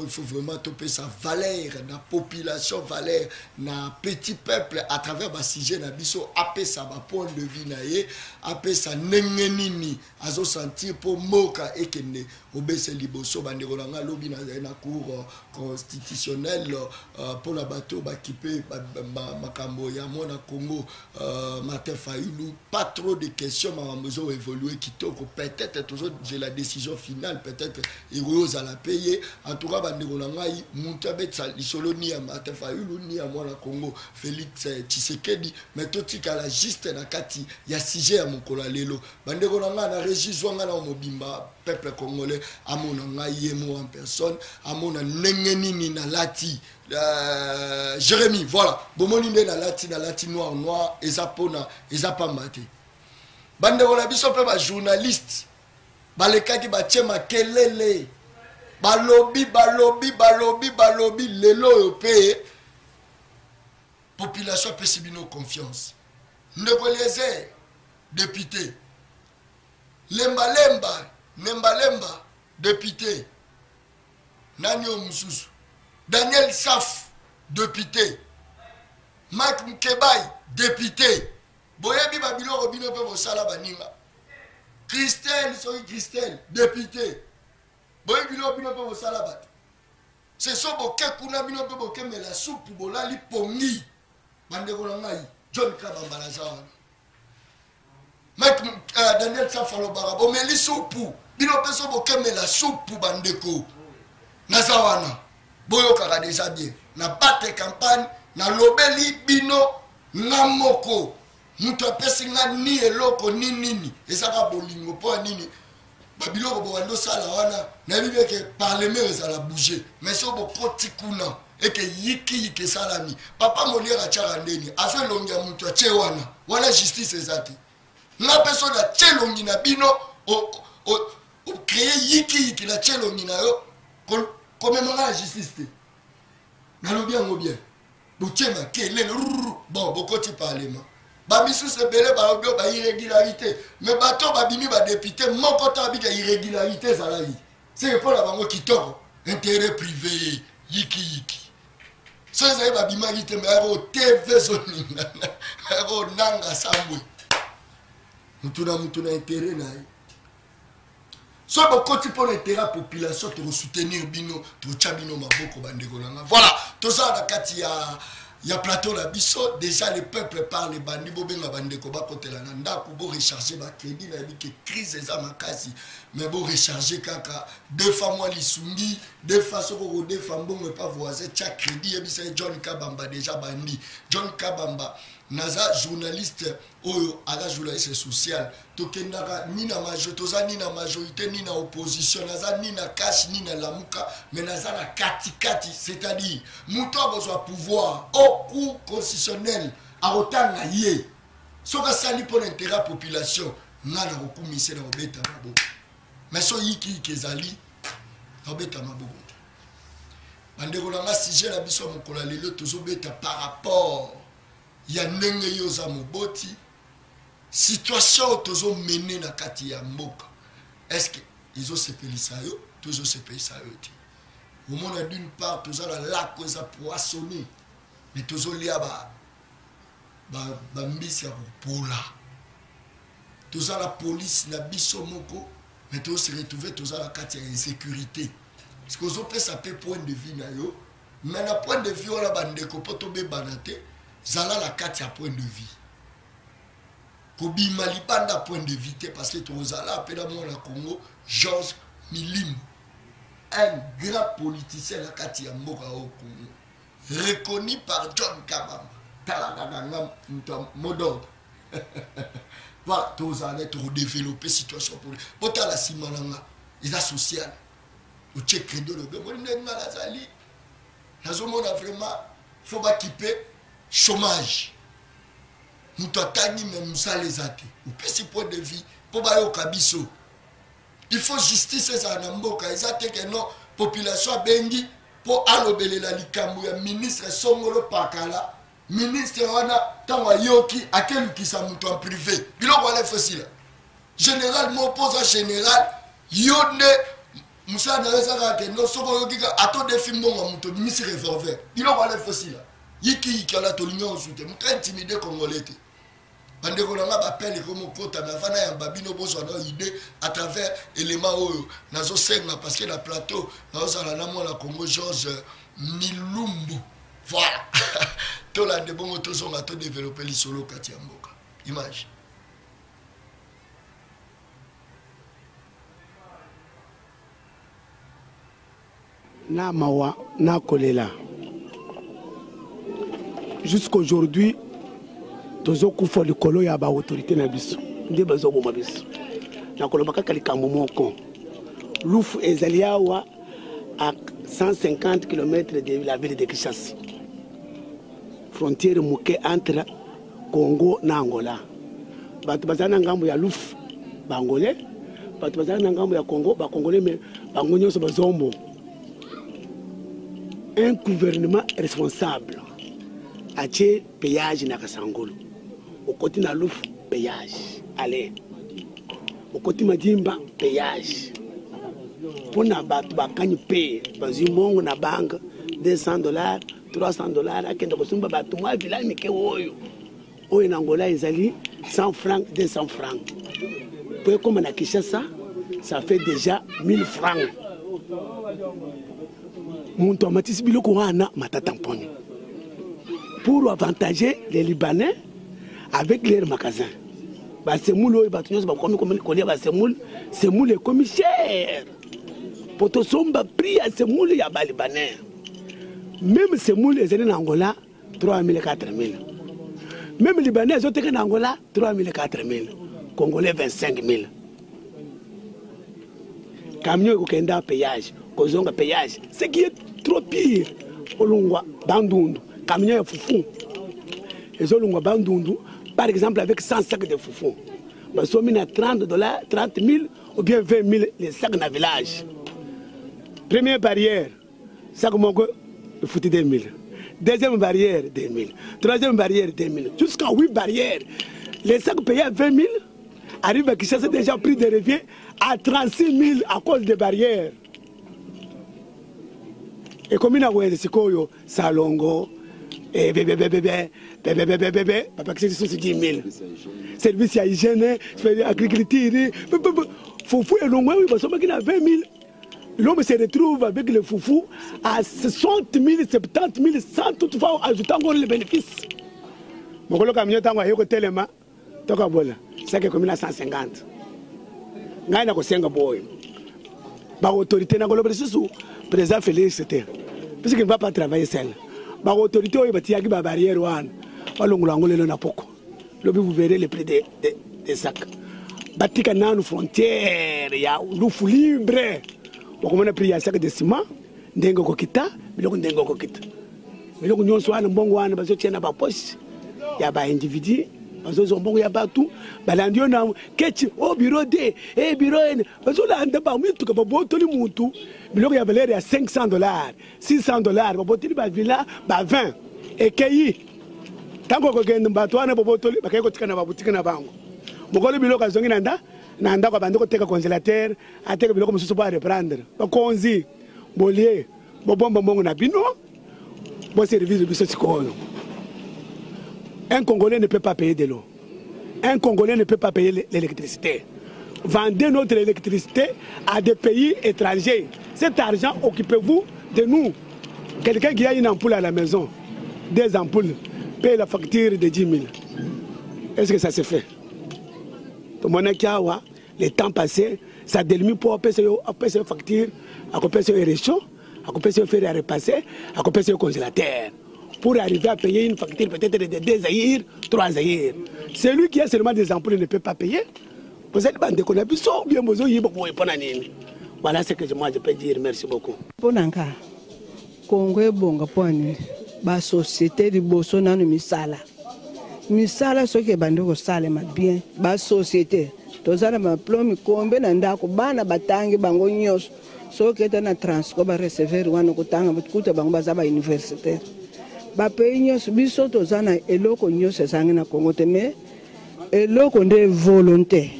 Congo, il faut vraiment topesa valeur na population, valeur na petit peuple à travers basujet na biso, apesa bapoint de vue na ye, apesa ndenge nini azosentir mpo mboka ekende obese liboso. Bandeko na nga, lobi nazali na Cour constitutionnelle mpona bato bakipe makambo ya mwana Congo Martin Fayulu. Pas trop de questions, makambo ezoévolue kitoko. Peut-être tozozela décision finale, peut-être ekoki ozala mpe ye. En tout cas, bandeko na ngai, moto abetisa lisolo ni ya Martin Fayulu ni ya mwana Congo Félix Tshisekedi, mais totikala juste na kati ya sujet ya mokolo ya lelo. Bandeko na ngai, na régie, zwanga na mobimba, peuple congolais amona ngai ye mo en personne, amona ndenge nini nalati. Jérémy, voilà, bomoni nde nalati, nalati noir noir, eza mpona eza pamba te. Bandeko na biso mpe bajournaliste balekaki, batie makelele, balobi, balobi, balobi, balobi. Lelo oyo mpe population apesi bino confiance. Ndeko Eliezer, député Lembalemba, Nembalemba, député nani oyo mosusu, Daniel Saf, député Mike Mukebai, député. Boyebi babiloko bino mpe bosala baninga. Christelle, soki Christelle, député. Boyebi biloko bino mpe bosala bato. Seso boke kuna, bino mpe bokemela supu, bolali pongi. Bandeko na ngai, John Kabamba naza wana. Mike, Daniel Safa alobaka bomeli supu, bino mpe so bokemela supu. Bandeko, naza wana, boyokaka déjà bien. Na battre campagne, nalobeli bino nga moko, moto apesi nga ni eloko ni nini, ezaka bolingo. Mpo ya nini babiloko bobandi osala wana? Nayebi bien ke parlement ezala bouge, mais so bokoti kuna eke yikiyiki esalami. Papa Moliere atiaka ndeni, azwa elongi ya moto atie wana wana, justice eza te. Nga mpe so natie elongi na bino, ocréer yikiyiki, natie elongi na yo, komema nga na justice te. Nalobi yango bien. Botie makelele, bon, bokoti parlement, bamisusu ebele balobi oyo bairrégularité, mais bato babimi badéputé moko ta babika irrégularité ezalaki seke mpo na bango kitoko, intérêt privé, yikiyiki. So ezali babimaki te, mais yako TV ezoningana, yako nanga sambwe, mutu na mutu na intérêt na ye. So bokoti mpo na intérêt ya population, tokosoutenir bino, tokotya bino maboko. Bandeko na nga, voilà, tozala na kati ya plateau na biso déjà. Le peuple parle bandi, bobenga bandeko bakotela na ndako, borecharge bacrédit. Nayebi ke crise eza makasi, mais borecharge kaka deux fois mwa lisungi, deux fois. Soki okodefa mbongo epa voisin, tia crédit, yebisa ye John Kabamba déjà bandi. John Kabamba naza journaliste oyo aza journaliste social. Tokendaka ni na majo, toza ni na majorité ni na opposition, naza ni na Cach ni na Lamuka, mais naza na katikati, c'est-à-dire moto akozwa pouvoir au Cour constitutionnel, akotanga ye soki asali mpo na intérêt ya population, nga na kokumisa, na kobeta maboko. Mais so yikiyiki ezali, nakobeta maboko te. Bandeko na nga, sujet na biso ya mokolo ya lelo, tozobeta par rapport ya ndenge yo oza moboti, situation oyo tozomene na kati ya mboka, est ce que ezosepelisa yo to ezosepelisa yo te? Omona, d'une part toza na lac oyo eza poissonné, mais tozolia bambisi ya kopola. Toza na police na biso moko, mais tozose retrouve toza na kati ya insécurité. Parce que ozopesa mpe point de vue na yo, mais na point de vue wana, bandeko, mpo tobebana te, zala na kati ya point de vue, kobima libanda point de vue te, parce que tozala mpe na mwana Congo Georges Milimo, un grand politicien na kati ya mboka oyo Congo, reconnu par John Kabamba. Talaka na nga, moto ya mot d'ordre. Voilà, tozala tokodéveloppe situation poli. Botala nsima na nga, eza social. Otie crédit, olobi omoni ndenge nga nazali, nazomona vraiment faut bakipe chômage. Moto atangi me mosala eza te. Opesi point de vue mpo bayoka biso. Il faut justice ezala na mboka. Eza te ke non, population abengi mpo alobelela likambo ya ministre songolo pakala. Ministre wana, ntango ayoki, akelukisa moto en privé. Biloko wana efosila. Général moko mpo oza général, yo nde. Mosala na yo eza kaka ke no soki oyoki kaka ata odefi mbongo ya moto obimisi revolver. Biloko wana efosila. Yiki yiki wana tolingi yango su te. Moto intimide congolais te. Bandeko na nga bapele ekomi okota mais avant nayamba bino bozwa na idée à travers élément oyo nazosenga parce que na plateau nazozala na mwana Congo Georges Milumbu. Voilà. Tolande bongo tozonga to développer lisolo kati ya mboka. Image. Na mawa na kolela jusqu'aujourd'hui tozokufa likolo ya baautorité na biso nde bazoboma biso. Nakoloba kaka likambo moko, lufu ezali awa à 150 km de la ville de Kinshasa, frontière moke entre Congo na Angola. Bato bazali na ngambo ya lufu bangolais, bato bazali na ngambo ya Congo bacongolais, mais bango nyonso bazombo. Un gouvernement responsable atie péage na Kasangulu, okoti na lufu péage, allez okoti Madimba péage, mpona bato bakani mpe bazwi mbongo na banque 200 $, 300 $, akende kosomba bato mwa village mike oyo oyo na Angola ezali 100 francs, 200 francs, po ekóma na Kinshasa ça fait déjà 1000 francs. Moto amatisi biloko wana Matata Mponi pour avantager les Libanais avec leur magasin. Basemoule oyo bato nyonso bakomi kolia basemoule, semoule ekomi cher po tosomba prix ya semoule ya balibanais. Même semoule ezali na Angola 3000, 4000, même libanais azoteka na Angola 3000, 4000, congolais 25 000. Camion ekokenda péage, kozonga péage. Ce qui est trop pire, olongwa Bandundu, camion ya fufu ezolongwa Bandundu par exemple avec 100 sacs de fufu, basomi na 30 $, 30 000 ou bien 20 000 les sacs. Na village, première barrière, sac moko efuti 2 000, deuxième barrière 2 000, troisième barrière 2 000, jusqu'à 8 barrières. Les sacs payés à 20 000 arrivent à Kinshasa déjà prix de revient à 36 000 à cause des barrières. Ekomi na wenze sikoyo salongo bebebebebe bapakisi lisusu 10 000, service ya hygiène, agriculture. Fufu elongo oyo basombaki na 20 000, l'homme se retrouve avec le foufou à 60 000, 70 000, sans toutefois ajouter encore les bénéfices. Mokolo camion ntango aye kotelema tokabola saki ekomi na 150. Ngai na kosenga boyo baautorité, nakoloba lisusu président Félix te puisqu'il ne va pas travailler seul, baautorité oyo batiyaki babarrière wana balongola yango lelo na poko lobi, vous verrez le prix des sacs. Batika nanu frontière ya Lufu libre, okomona prix ya sac de ciment ndenge okokita, biloko ndenge okokita, biloko nyonso wana. Mbongo wana bazotia na bapoche ya baindividu, bazozwa mbongo ya bato, balandi yo na kechi o bureau de e bureau ene, bazolanda bamituka, babotoli mutu biloko ya valeur ya 500 $, 600 $, babotoli bavilla ba 20 ekei. Ntango okokende, bato wana bobotoli bakei kotika na babutike na bango. Mokolo biloko azongi na nda na ndako, abandi koteka congélateur, ateka biloko mosusu po areprendre. Bakonzi bolie, bobomba mbongo na bino, boservir biso sikoyo. Un Congolais ne peut pas payer de l'eau, un Congolais ne peut pas payer l'électricité. Vendez notre électricité à des pays étrangers, cet argent, occupez-vous de nous. Quelqu'un qui a une ampoule à la maison, des ampoules, paye la facture de 10 000, est-ce que ça se fait? Tomonaki awa le temps passé, ça delimi mpo apesa yo, apesa yo facture, akopesa yo réchaud, akopesa yo fer à repasser, akopesa yo congélateur pour arriver à payer une facture peut-être de 2 zaïre, 3 zaïre. Celui qui a seulement des ampoules ne peut pas payer. Bozali bandeko na biso bien, bozoyiba boye mpo na nini? Voilà ce que moi je peux dire. Merci beaucoup. Mpo na nga, Kongo ebonga mpo ya nini? Basociété liboso nanu, misala. Misala soki ebandi kosalema bien, basociété, toza na baplomi kombe na ndako, bana batangi bango nyonso. Soki eta na transport, bareceveur wana kotanga kuta bango baza bauniversitaire, bapays nyonso. Biso toza na eloko nyonso ezangi na Kongo te, mais eloko nde volonté.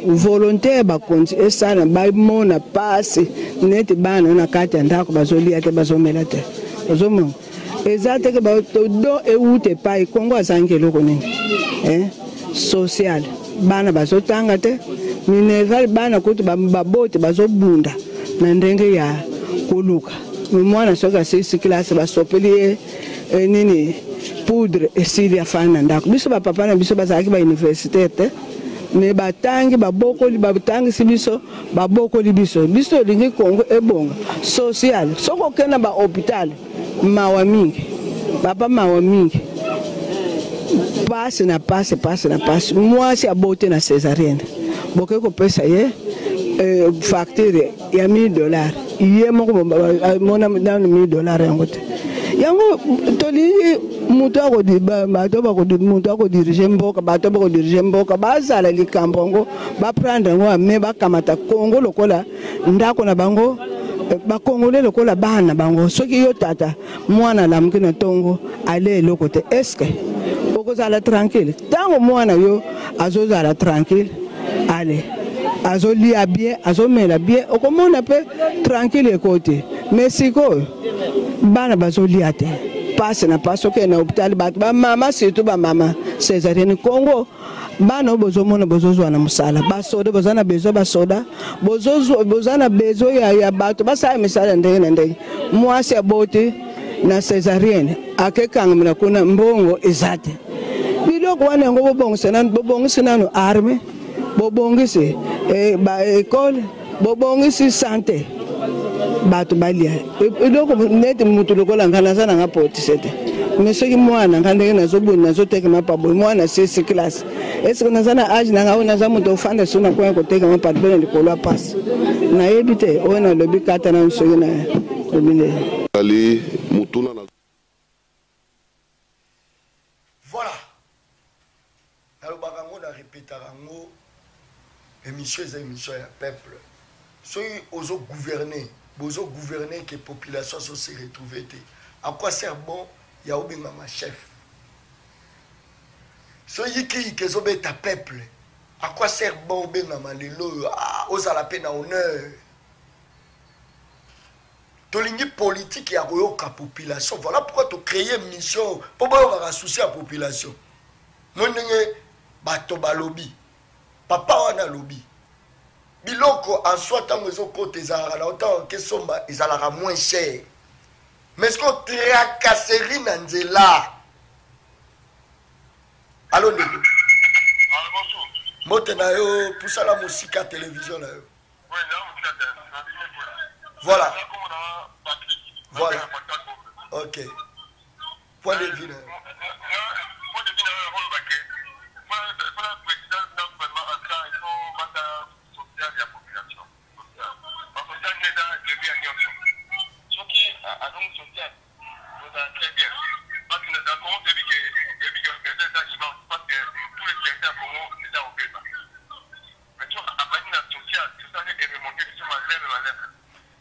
Volonte ya bakonzi esala bamona pasi neti bana na kati ya ndako bazolia te, bazomela te. Ozomona eza te ke do ewuta epai Kongo azangi eloko nini eh? Social, bana bazotanga te, minerval bana kutu babote bazobunda na ndenge ya koluka mwana. Soki asilisi classe, basopeli ye eh, nini, poudre esili, afandi na ndako. Biso bapapa na biso bazalaki bauniversitaire te, me batangi, babokoli, batangisi biso, babokoli biso. Biso tolingi Kongo ebonga social. Soki okende na bahôpital, mawa mingi papa, mawa mingi, pasi na pasi, pasi na pasi. Mwasi abote na césarienne, bokoki kopesa ye facture ya 1000 $. Ye moko mona nanu 1000 $ yango te. Yango tolingi moto, bato, moto akodiriger mboka, bato bakodiriger mboka bazala likambo yango, baprendre yango ame, bakamata Kongo lokola ndako na bango, bakongole lokola bana na bango. Soki yo tata, mwana alamuki na ntongo, ale eloko te, est-ce okozala tranquille? Ntango mwana yo azozala tranquille, ale azolia bien, azomela bien, okomona mpe tranquille ekoti. Mais sikoyo bana bazolia te, pasi na pasi. Okende na hôpital, bato bamama, surtout bamama césarienne. Congo, bana oyo bozomona, bozozwa na mosala basoda, boza na besoin basoda, boza na besoin ya bato basala misala ndenge na ndenge. Mwasi aboti na césarienne, akekangamela kuna, mbongo eza te. Biloko wana yango bobongisa nanu, bobongisi nanu arme, bobongisi baécole, bobongisi santé, bato balia eloko. Neti mutu lokola ngai, naza nanga politicien te, mais soki mwana ngai, ndenge nazobuni, nazoteka mapa boye, mwana sisi classe, est-ce naza na age na ngai oyo naza moto ofanda so na koya koteka mapa mpona likolo ya pasi? Nayebi te oyo nalobi. Kata nanu soki na lobi nde. Ali mutuna na Voilà, nalobaka yango, na répétaka yango, émission eza émission ya peuple. Soki ozogouverne, bozogouverne ke population azo se retrouve te, à quoi sert bon ya obengama chef? So yikiyiki ezobeta peuple, à quoi sert bon obengama lelo oyo? Ah, ozala mpe na honneur. Tolingi politique ya koyoka population. Voilà pourquoi tocréer mission, mpo boyokaka souci ya population. Mo ndenge bato balobi, papa wana alobi biloko en soi, ntango ezokota ezalaka na ntango okesomba ezalaka moins cher, mais ce que tracasserie na nzela. Alo ndeko, mbote na yo, pusala mosika télévision na yo. Voilà, ok, point de vue na yo. Point de vue na yo, olobake mpona président na gouvernement entrant, il faut bata social ya population. Basocial nde eza début ya nyonso. Soki azongi social, tozala très bien, parce que na Congo toyebi ke, toyebi ke eza immense, parce que tous les territoires ya Congo eza kobeba. Mais so abandi na social, social nde eremonte biso maleme maleme.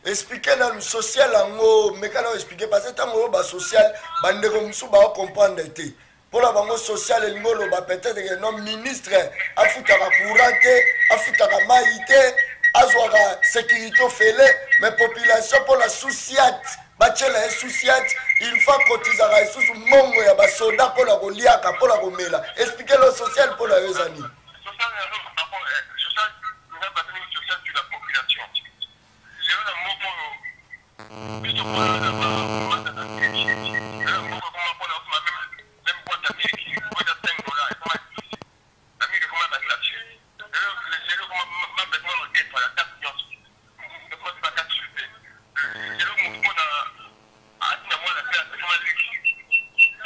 Explique nanu social yango, meka na explique, parce que ntango oyo basocial, bandeko mosusu baocomprendre te. Mpona bango social elingi oloba peut-être ke non, ministre afutaka courant te, afutaka mai te, azwaka sécurité ofele, mais population mpona sous-ciat, batiela ye sous-ciat, il faut akotizaka lisusu mbongo ya basoda mpona koliaka, mpona komela. Explique lo social mpona yo eza nini? Social, social eza bato mingi, social sur la population. Lelo na mboka oyo biso mpona na bamata na miliki, lelo na mboka ekoma mpona osoma même boîte ya miliki oyo eza 5 $, ekoma difficile. Na miliki ekoma basachet lelo. Lelo ekoma mapa, ekoma kodefa na taxe nyonso, ekoma mpe bacapsule te. Lelo motu mpona atina mwana classe ekoma luxe.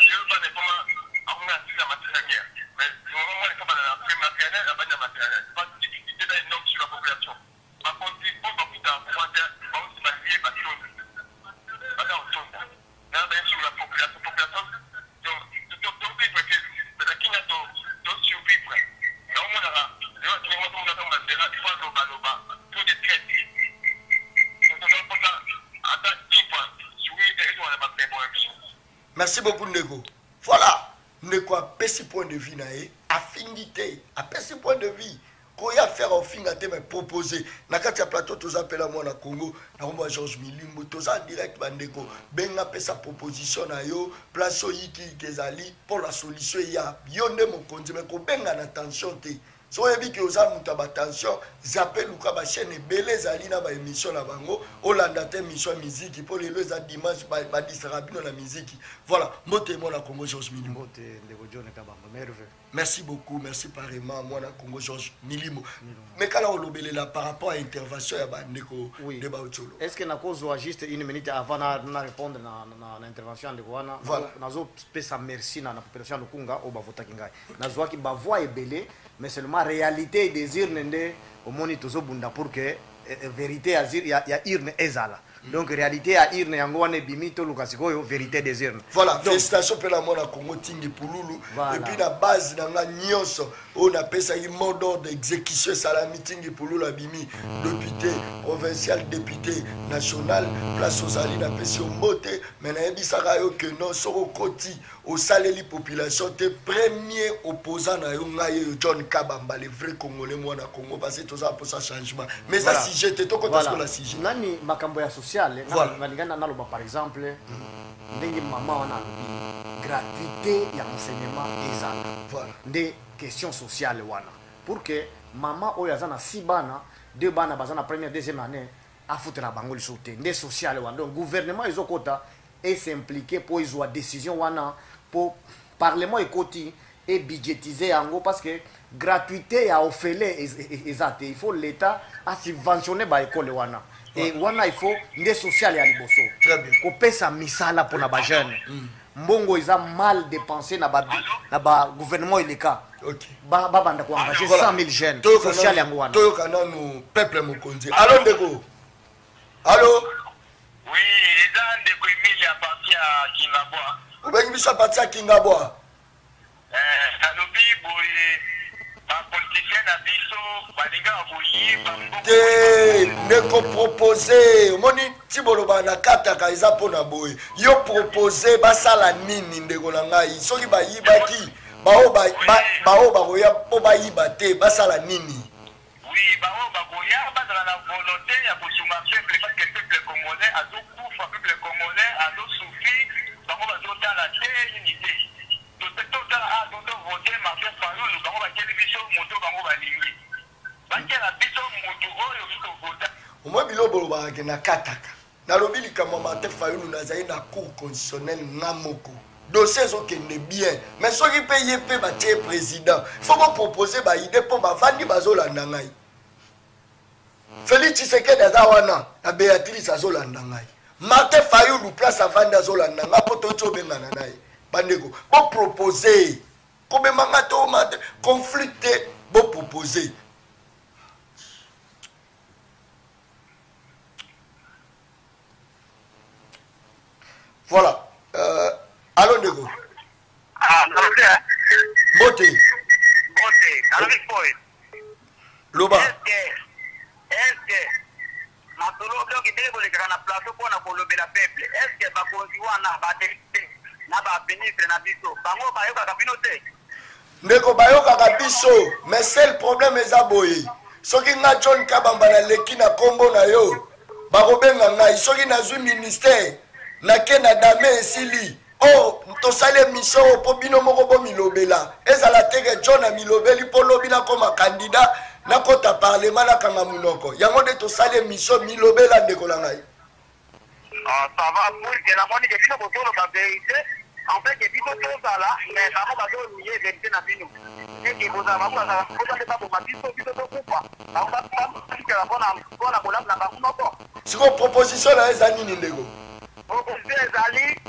Lelo bana ekoma akomi asisa maternelle, mais mwana ekoma na pré-maternelle, abandi na maternelle. Parce difficulté eza énorme sur la population. Bakonzi oyo bakutaka courant te, bauti balie, batondi, baza kotonda na baye sur la population. Population tovivre te, na kinga tosurvivre. Naomonaka lelo atingi moko moto nzela, il faut alobaloba trop de traite. Toza ata une fois sourire ezwaka na bapebo ya biso. Merci beaucoup ndeko. Voilà, ndeko apesi point de vue na ye, afingi te, apesi point de vue. Koya faire ofinga te, mais proposer. Na kati ya plateau toza pela mwana Congo, na kombo ya Georges Milimbo, toza en direct bandeko. Benga pesa proposition na yo, place oyo yiki yiki ezali pour la solution ya yo nde mokonzi, mais kobenga na tension te. Soki oyebi ke oza moto ya ba tension, zappe luka ba chaîne ebele ezali na ba émission na bango, olanda te émission ya miziki po lelo eza dimanche, ba distraka bino na miziki. Voilà, mbote mwana Congo Georges Milimbo. Mbote ndeko John Kabamba, merveille. Merci beaucoup, merci pareillement mwana Congo Georges Milimo. Mais kala olobelela par rapport à intervention ya ba ndeko oui. de Baotsolo. Est-ce que nakozwa juste une minute avant na, na répondre na, na, na intervention ya ndeko wana? Voilà. Nazo pesa merci na, na population ya Lukunga oyo bavotaki ngai. Nazwaki ba voix ebele, mais seulement réalité des urnes nde omoni tozobunda pour que vérité ya, ya, ya urne ezala. Donc réalité ya urne yango wana ebimi, toluka sikoyo vérité des urnes. Voilà, donc, félicitations mpe na mwana Congo Tingi Pululu. Voilà. Et puis na base na nga nyonso oyo napesaki mot d'ordre exécution esalami, Tingi Pululu abimi député provincial, député national, place ozali napesi yo mbote, mais nayebisaka yo que non, soki okoti osaleli population te, premier opposant na yo ngai oyo John Kabamba, le vrai Congolais, mwana Congo, parce que toza mposa changement, mais eza Voilà. sujet te, tokota Voilà. sikoyo na sujet. Nani makambo ya social, Voilà. nalinga naloba par exemple ndenge mama wana alobi gratuité ya enseignement ezala. Voilà. Nde question sociale wana pour que mama oyo aza na 6 bana, 2 bana baza na première, deuxième année, afutela bango lisusu te, nde sociale wana. Donc gouvernement ezokota et s'impliquer pour ezwa décision wana, pour parlement ekoti et budgétiser yango, parce que gratuité ya ofele eza te. Il faut l'État a subventionner ba école wana, et wana il faut nde social ya liboso. Très bien. Kopesa misala mpona ba jeune, mbongo eza mal dépensé na ba, na ba gouvernement eleka. Ok. Babanda koengage Voilà. 100 000 jeunes. Toyoka Social nanu- yango wana. Toyoka nanu peuple mokonzi. Alo ndeko, alo. Oui, eza ndeko Emile à partir ya Kingabwa. Obengi biso aparti ya Kingabwa. Nalobi boye, bapoliticien na biso balingaka koyiba mbongo. Te ndeko, propose. Omoni ti boloba na kataka eza mpona boye, yo propose basala nini ndeko na ngai? Soki bayibaki, bao bao bakoya mpo bayiba te, basala nini? Oui, bango bakoya bazala na volonté ya kosunga peuple, parce que peuple congolais azokufa, peuple congolais azosouffrir, bango bazotala te nini te. Totala a tovote Martin Fayulu, bango bakeli biso moto bango balingi, bakela biso motu oyo biso tovota. Omoi biloko bolobaka ke na kataka, nalobi likambo ya Martin Fayulu, nazali na cour constitutionnelle nga moko, dossier ezokende bien, mais soki mpe ye mpe batie président, faut bopropose baide mpo bavandi bazolanda ngai. Félix Tshisekedi aza wana na Béatrice azolanda ngai, Martin Fayulu place avandi azolanda ngai, mpo toti obengana na ye. Bandeko, bopropose, kobemanga to Martin conflit te, bopropose. Voilà. Alo ndeko. Ah, nalobi, eh? Mbote. Mbote, nalobi boye. Loba. Est-ce masolo, donc ndenge bolekaka na plateau mpona kolobela peuple, est-ce bakonzi wana, badéputé na baministre na biso, bango bayokaka bino te? Ndeko, bayokaka biso, mais seul problème eza boye: soki nga John Kabamba naleki na nkombo na yo, bakobenga ngai. Soki nazwi ministère, nake na dame, esili. O tosali émission oyo mpo bino moko bomilobela, ezala teke John amilobeli mpo lobi nakoma candidat, nakota parlement, nakanga monoko. Yango nde tosali émission milobela, ndeko na ngai. Ah, ça va, pour que namoni ke bino bozoloba vérité, en fait ke biso tozala, mais bango bazonie vérité na bino, eke bozala, bango bazala mposa nde baboma biso, biso tokufa, bango batikala mpona bolamu na bango moko. Sikoyo proposition na yo eza nini, ndeko? Proposition ezali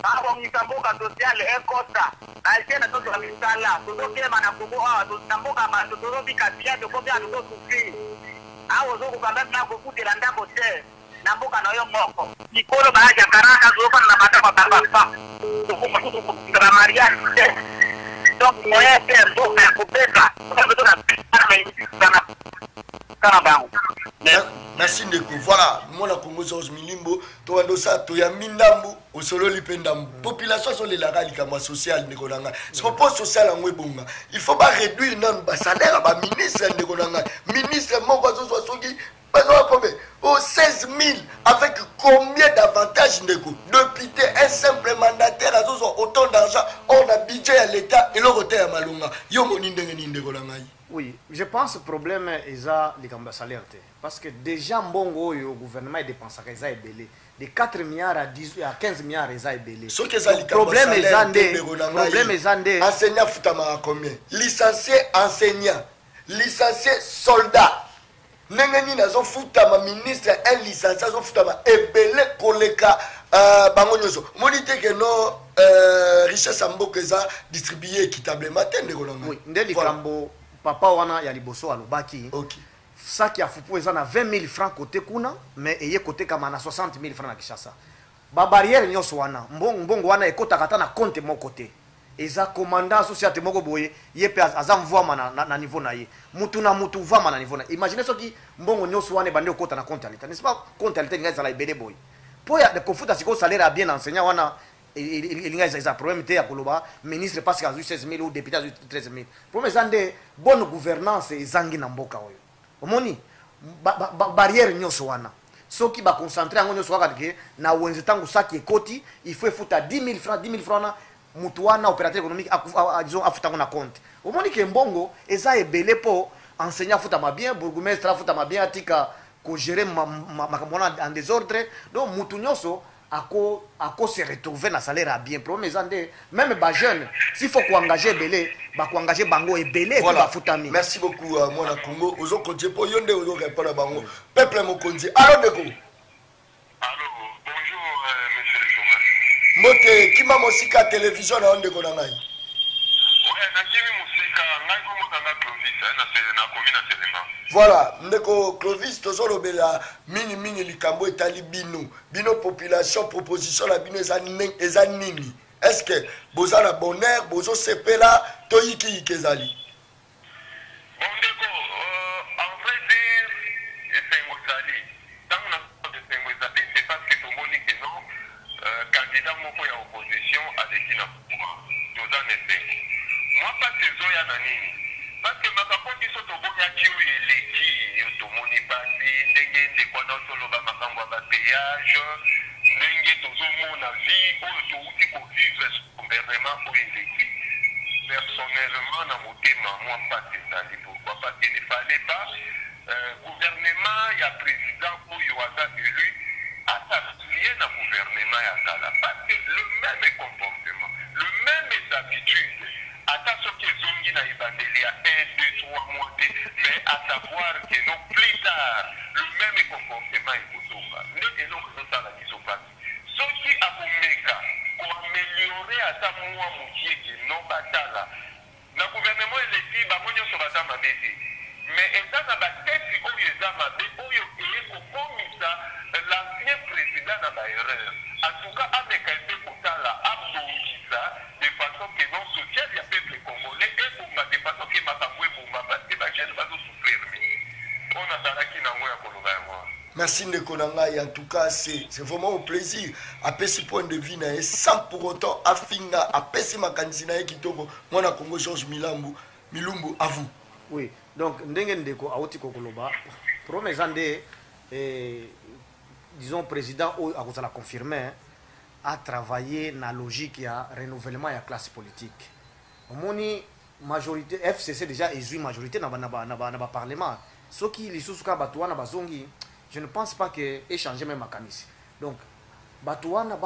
babongisa mboka, sociale ekota, bajeune tozwa misala. Tozokema na Kongo awa, na mboka bato tozobika bien, tokomi awa tozosouffrir awa, ozokoka meme na kokutela ndako te na mboka na yo moko. Mikolo baya karaka, tozofanda na bandako ya bapapa, tokokokokokisa bamariage te. Donc moyen te, mboka ya kobeba. Kana bango. Merci ndeko. Voilà, mwana Congo Georges Milimbo, tobanda osala toyambi ndambu, osololi mpe ndambu. Population azolelaka likambo ya social ndeko na ngai. Siko mpo social yango ebonga, il faut ba réduire nanu ba salaire ya ba ministre ndeko na ngai. Ministre moko azozwa soki bazwa combien? Oh 16 000 avec combien d'avantages ndeko? Député, un simple mandataire azozwa autant d'argent, or na budget ya l'État eloko te ya malonga. Yo moni ndenge nini ndeko na ngai? Oui, je pense problème eza likambo ya salaire te. Parce que déjà mbongo oyo gouvernement edépensaka eza ebele. De 4 milliards à 10 à 15 milliards eza ebele. Soki eza likambo problème eza nde ndeko na ngai, problème eza nde enseignant afutamaka combien? Licencié enseignant, licencié soldat, ndenge nini azofutama ministre un licencié azofutama ebele koleka bango nyonso? Omoni te ke no richesse ya mboka eza distribué équitablement te ndeko na ngai. Oui, nde likambo papa wana ya liboso alobaki. Saki ya fufu eza na 20 000 francs côté kuna, mais eye kotekama na 60 000 francs na Kinshasa. Ba barrière nyonso wana, mbongo wana ekotaka ata na compte moko te. Eza commandant société moko boye, ye pe aza mvwama na niveau na ye. Mutu na mutu mvwama na niveau na ye. Imaginez soki mbongo nyonso wana ebandi okota na compte ya l'État. N'est-ce pas compte ya l'État elinga ezala ebele boye. Po ya kofuta sikoyo salaire ya bien enseignant wana, elinga eza problème te ya koloba ministre parce que azwi 16 000 ou député azwi 13 000. Problème eza nde bonne gouvernance ezangi na mboka oyo. Omoni barrière nyonso wana, soki ba concentrer yango nyonso kaka ke na wenze, ntango saki ekoti, il faut efuta 10 000 francs, 10 000 francs wana, mutu wana opérateur économique disons afuta yango na compte. Omoni ke mbongo eza ebele po enseignant afutama bien, bourgmestre afutama bien, atika kogérer makambo wana en désordre. Donc mutu nyonso ako se retrouver na salaire ya bien. Problème eza nde même ba jeune, s'il faut koengager ebele, bakoengager bango ebele et puis bafutami. Merci beaucoup, mwana Congo. Ozo continuer po yo nde ozo répondre bango. Peuple mokonzi. Allo ndeko. Allo, bonjour, monsieur le journaliste. Mbote, kima mosika télévision na yo ndeko na ngai. Ouais, nakimi mosika, ngai komona nga Clovis, hein, na komi na Selema. Voilà, ndeko Clovis, tozolobela mingi mingi likambo etali bino. Bino population, proposition na bino eza nini? Est-ce que boza na bonheur, bozo sepela, to yiki yiki ezali? Bon ndeko, en vrai dire, esengo ezali. Ntango na esengo ezali, c'est parce que tomoni que non, candidat moko ya opposition aleki na pouvoir. Toza na esengo. Mwa pasi ezoya na nini? Parce que makambo biso toboyaki oyo eleki, yo tomoni pasi ndenge ndeko wana otoloba makambo ya bapéage, ndenge tozomona vie oyo touti kovivre gouvernement oyo eleki. Personnellement, na motema mwa pasi ezali. Pourquoi? Parce qu'il ne fallait pas gouvernement ya président oyo aza élu as'affilier na gouvernement ya kala, parce que le même comportement, le même habitude, ata soki ezongi na ebandeli ya 1 2 3 mois te, mais à savoir que non, plus tard le même comportement ekozonga. Nde eloko ezosala biso pasi, soki akomeka koaméliorer ata mwa mokie ke non, batala na gouvernement eleki, bango nyonso baza mabe te, mais eza na batesi oyo eza mabe oyo eye kokomisa l'ancien président na baerreur. En tout cas, ameka mpe kotala abongisa de façon que non, social ya peuple congolais ebonga, de façon que makambo ebonga, parce que bajeune bazosouffrir mingi. Oyo nazalaki nango ya koloba yango wana. Merci ndeko na ngai, en tout cas c'est vraiment au plaisir. Apesi point de vue na ye sans pour autant afinga, apesi makanisi na ye kitoko. Mwana Congo Georges Milambu, Milumbu, à vous. Oui, donc ndenge ndeko auti kokoloba, problème eza nde disons président oyo akozala confirmé a travaillé na logique ya renouvellement ya classe politique. Omoni majorité FCC déjà ezwi majorité na ba parlement. Soki lisusu kaka bato wana bazongi, je ne pense pas que échanger même makanisi. Donc bato wana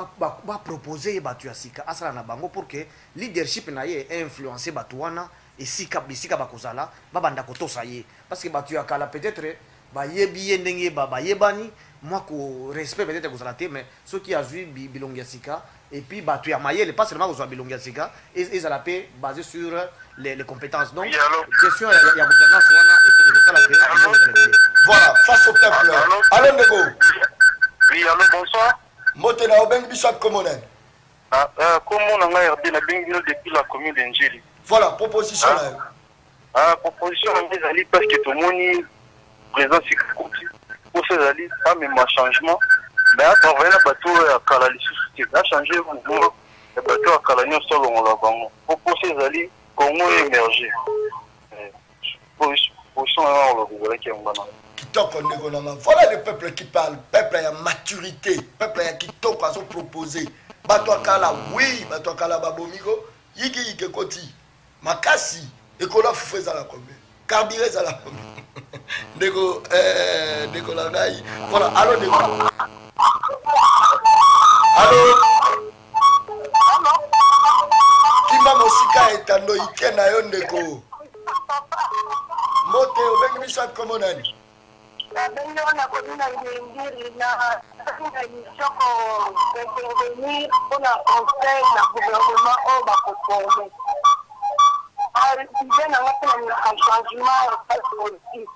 bapropose ye bato ya sika asala na bango pour que leadership na ye influence bato wana esika bisika bakozala, babanda kotosa ye, parce que bato ya kala peut-être bayebi ye ndenge bayebani, mwa ko respect peut-être kozala te. Mais soki azwi bilongi ya sika et puis bato ya mayele, pas seulement kozwa bilongi ya sika, ezala mpe basé sur les compétences. Donc Oui, allô? Question ya gouvernance wana ekosala ke Allô? ezala bien. Voilà, face au peuple. Allô? Allô ndeko. Oui, allô, bonsoir. Mbote na obengi biso kombo nani? Ah, kombo na ngai Hervé, nabengi bino depuis la commune de Njili. Voilà, proposition Ah. na yo. Ah, proposition na ngai ezali parce que tomoni président sika akoti. Posa ezali amema changement, mais a travailler na bato oyo ya kala lisusu te. A changer mouvement ya bato ya kala nyonso, alongola bango. Po posa ezali Congo emerger. Position na nga koloba ezalaki yango wana. Kitoko ndeko na nga. Voilà le peuple qui parle, peuple ya maturité, peuple ya kitoko azo proposer. Bato ya kala, oui, bato ya kala babomi ko yiki yiki ekoti makasi ekola fufu ezala combien? Carburant ezala combien? Ndeko eh, ndeko na ngai. Voilà, allo ndeko. Allo. Kima mosika etando ike na yo ndeko. Mbote, obengi biso wapi, kombo nani? Nabengi yo na komi na Ngengiri na na émission ko intervenir mpo na conseil na gouvernement oyo bakoforme. Idée na nga mpo na changement ya politique.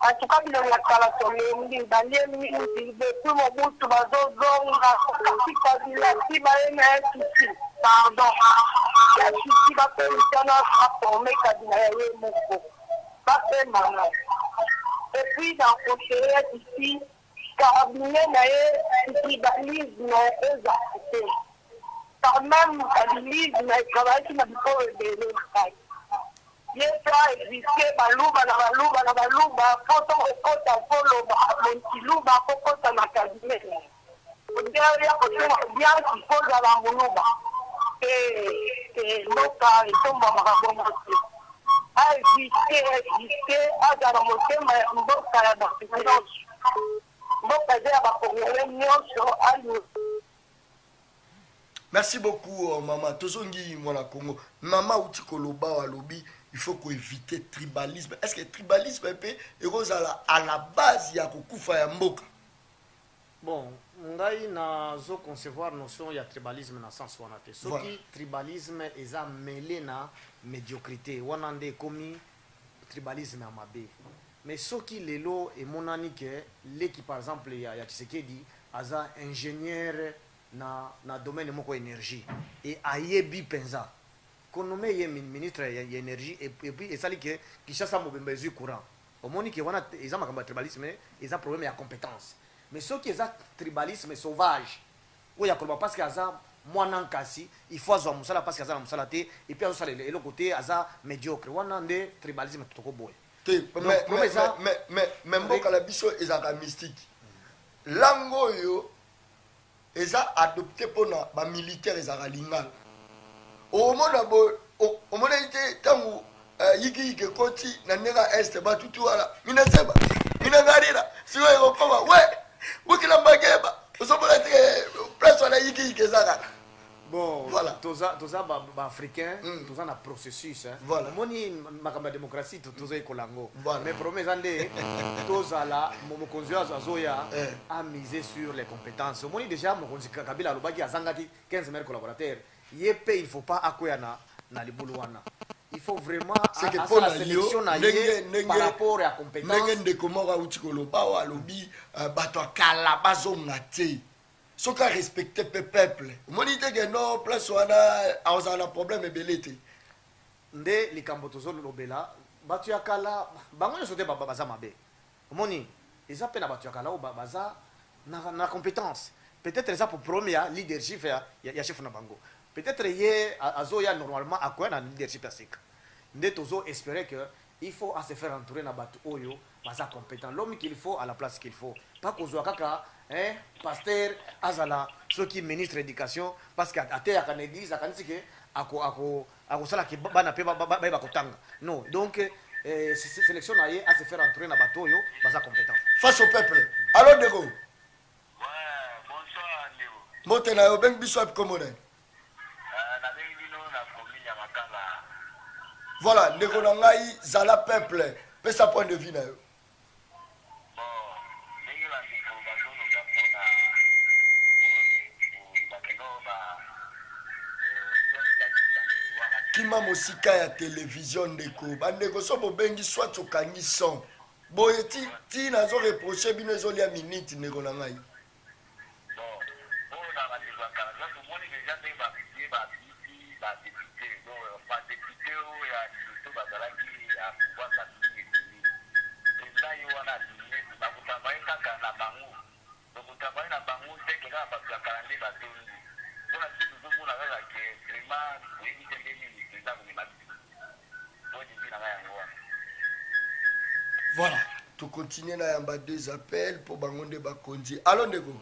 En tout cas bilongi ya kala tolembi, balie mingi depuis Mobutu bazozonga kaka ti Kabila ti baye na ye souci. Pardon ya souci bapemisa na aforme Kabila ya ye moko bapema na et puis na conseiller ya souci cabinet na ye tribalisme ezala te quand même kabilisme etravaillaki na bikolo ebele makasi. Ye pe a existe baluba na baluba na baluba po to okota po loba tshiluba po kota na cabinet na ye odia oya kosenga audience il faut ozala muluba te te mboka etombwamaka bongo te a existe existe azala motema ya mboka ya batu nionso mboka eza ya ba congolais nionso alu Merci beaucoup euh, maman. Tozongi mwana Congo. Maman uti koloba alobi il faut ko éviter tribalisme. Est-ce que tribalisme pe ekozala à la base ya kokufa ya mboka? Bon, ngai nazo concevoir notion ya tribalisme na sens wana te. Soki voilà. Tribalisme eza mêlé na médiocrité, wana nde ekomi tribalisme ya mabe. Mais soki lelo emonani ke leki par exemple ya, ya Tshisekedi aza ingénieur na na domaine moko energie et ayebi penza ko nommer ye ministre ya, ya energie et, et puis esali ke Kinshasa mobimba ezui courant omoni ke wana eza makambo ya tribalisme eza problème ya compétence mais soki eza tribalisme sauvage oyo ya koloba parce que aza mwana nkasi il faut azwa mosala parce que aza na mosala te et puis azosala eloko te aza médiocre wana nde tribalisme tokoboya te. Mais mboka na biso ezalaka mystique langue oyo eza adopte pona ba militaire ezalaka lingala okomona bo omonaki te ntango eh, yikiyiki ekoti na ndenge ya este batutu wana minaseba minangarira sikoyo ekokoma we bokila mbakeba ozomona te eh, place wana yikiyiki eza kaka. Bon, voilà. Toza toza ba, ba africain, toza na processus hein. Voilà. Omoni makambo ya démocratie toza ekola yango. Voilà. Mais problème eza nde tozala mokonzi oyo azoya eh. a miser sur les compétences. Omoni déjà mokonzi Kabila alobaki azangaki 15 maires collaborateurs. Ye pe il faut pas akwea na na libulu wana. Il faut vraiment C'est que asala mpo na yo sélection na ndenge ye ndenge par rapport ya compétence. Ndenge ndeko moko auti koloba oyo alobi euh, bato ya kala bazonga te soki arespecte mpe peuple omoni te ke no place wana akozala na problème ebele te. Nde likambo tozolobela bato ya kala bango nyonso te baza mabe omoni eza mpe na bato ya kala oyo baza na, na compétence peut-être eza po problème ya leadership ya, ya, ya chef na bango peut-être ye azoya normalement akoya na leadership ya sika nde tozo espérer que il faut à se faire entourer na bato oyo baza compétent, l'homme qu'il faut à la place qu'il faut, pas kozwa kaka hein, pasteur azala soki ministre éducation parce que ateyaka na église akanisi ke ako ako akosala ke bana mpe bayeba kotanga non. Donc eh, sélection na ye à se faire entourer na bato oyo baza compétent. Face au peuple. Allo ndeko. Ouais, bonsoir ndeko. Mbote na yo, obengi biso wapi, kombo na ye? Nabengi bino na commune ya Makala. Voilà, ndeko na ngai, zala peuple, pesa point de vue na yo. Bon, ndenge bandeko bazoloba mpona bakendo ba kima mosika ya televizio ndeko bandeko so bobengi soit okangi son boye ti ti nazo reproche bino ezolia minute ndeko na ngai. Bon, oyo na bandeko ya kala donc tomoni deja ndenge ba babimisi ba depute donc ba depute oyo ya liboso bazalaki ya pouvoir babimi ebele president ye wana abimi bakotravaille kaka. bato ya kala nde batondi. Pona biso tozomona kaka que vraiment toyebi te ndenge nini president akomema biso. Point de vue na nga yango wana. Voilà, to continuer na yamba deux appels po bango nde bakonzi. Allo ndeko.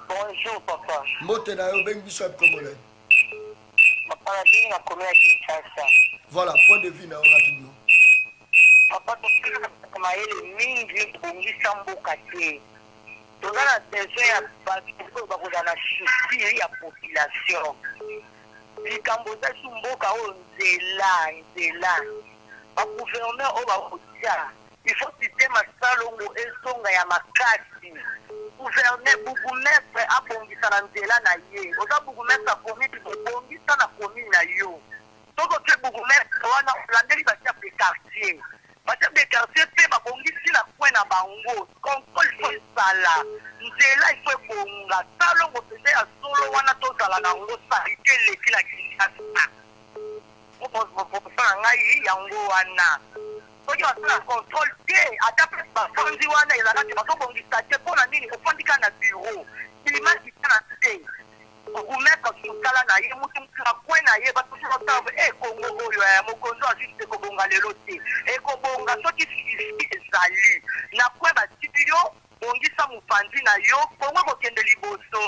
Bonjour papa. Mbote na yo, obengi biso wapi kombo na yo? Papa na bengi na commune ya Kinshasa. Voilà, point de vue na yo rapidement. Papa tozali na bato mayele mingi ebongisa mboka te. Toza na besoin ya bato oyo bakozala na souci ya population. Likambo eza su mboka oyo nzela nzela. Ba gouverneur oyo bakotia il faut système ya salongo ezonga ya makasi. Gouverneur, bourgmestre abongisa na nzela na ye. Oza bourgmestre ya commune, bongisa na commune na yo. Soki otie bourgmestre wana olandeli ba chef de quartier. Ba chef de quartier pe babongisi na coin na bango. Controle il faut ezala. Nzela il faut ebonga. Salongo penza ya solo wana tozala na yango salite eleki na Kinshasa. Posa na ngai yango wana. Soki basala controle te ata place bafandi wana ezalaka te bazobongisa te pona nini ofandi kaka na bureau bima kita na se. Bourgmestre azwi mosala na ye, mutu mutu na coin na ye, batu mosusu bazotala boye, eh Congo oyo eh, mokonzi oyo azwi ekobonga lelo te, ekobonga soki souci ezali na coin batiki yo, bongisa mopanzi na yo, Congo ekokende liboso.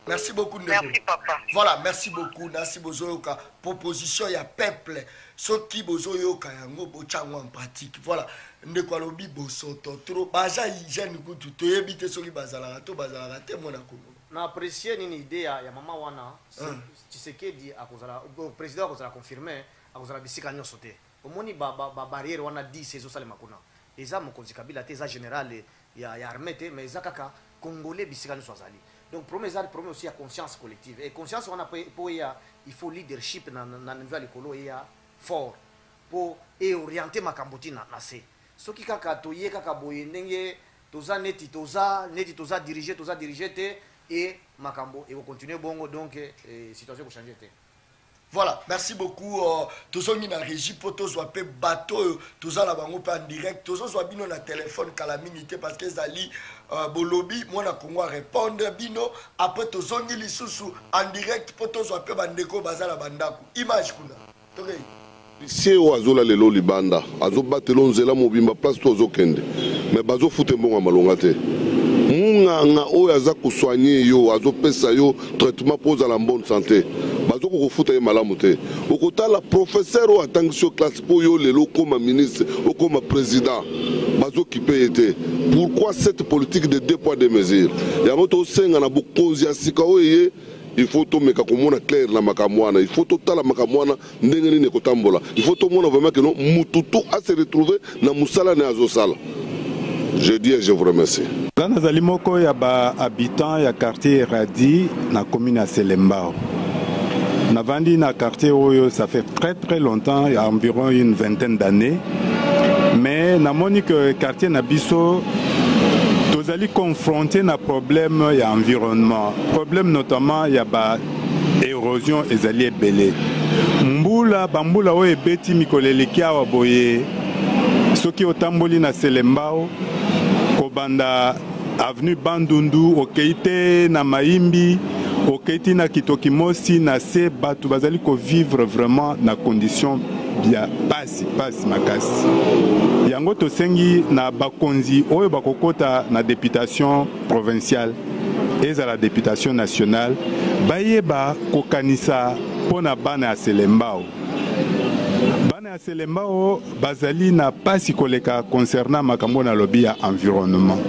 Merci beaucoup ndeko. Merci papa. Voilà, merci beaucoup. Nasi bozoyoka proposition ya peuple. Soki bozoyoka yango botia yango en pratique. Voilà. Ndeko alobi bosoto trop. Baza hygiène kutu toyebi te soki bazalaka to bazalaka te mwana Congo. Na apprecier nini idee ya, ya mama wana Tshisekedi akozala president akozala confirme akozala bisika nionso te omoni ba, ba, ba barrière wana 10 ezosalema kuna eza mokonzi Kabila te eza general ya, ya armee te mais eza kaka congolais bisika nionso azali donc problème eza problème aussi ya conscience collective et conscience wana po eya il faut leadership na, na, na niveau ya likolo eya fort po e orienter makambo ti na, na se soki kaka toye kaka boye ndenge Toza neti toza neti toza diriger toza diriger te et makambo eko continuer bongo donc situation eko changer te. Voilà, merci beaucoup. Euh, tozongi na régie mpo tozwa mpe bato oyo toza na bango mpe en direct. Tozozwa bino na telefone kala mingi te parce que ezali euh, bolobi mwana Congo a répondre bino. Après tozongi lisusu en direct mpo tozwa mpe bandeko baza na bandako. Image kuna. Tokei. Policier oyo azola lelo libanda azobatela yo nzela mobimba place to ozokende mais bazofuta mbongo ya malonga te. Munganga oyo aza kosoigne yo azopesa yo traitement mpo ozala en bonne santé bazokoka kofuta ye malamu te. Okotala professeur oyo atangisi yo classe mpo yo lelo okoma ministre okoma president bazokipe ye te. Pourquoi cette politique de deux poids deux mesures? Yango tosenga na bokonzi ya sika oyo eye il faut tomeka komona clair na makambo wana, il faut totala makambo wana ndenge nini ekotambola, il faut tomona vraiment que non mutu tout a se retrouver na musala naye azosala. Je dis et je vous remercie. Nga nazali moko ya ba habitants ya quartier Radi na commune ya Selembao. Navandi na quartier oyo ça fait très très longtemps, il y a environ une vingtaine d'années. Mais namoni que quartier na biso tozali confronté na problème ya environnement, problème notamment ya ba érosion ezali ebele. Mbula bambula oyo ebeti mikolo eleki awa boye, soki otamboli na Selembao kobanda avenue Bandundu okei te na Mayimbi okei ti na Kitokimosi na se, bato bazali kovivre vraiment na condition ya pasi pasi makasi. Yango tosengi na bakonzi oyo bakokota na deputation provinciale ezala deputation nationale bayeba kokanisa mpo na bana ya Selembao. Bana ya Selembao bazali na pasi koleka concernant makambo nalobi ya environnement.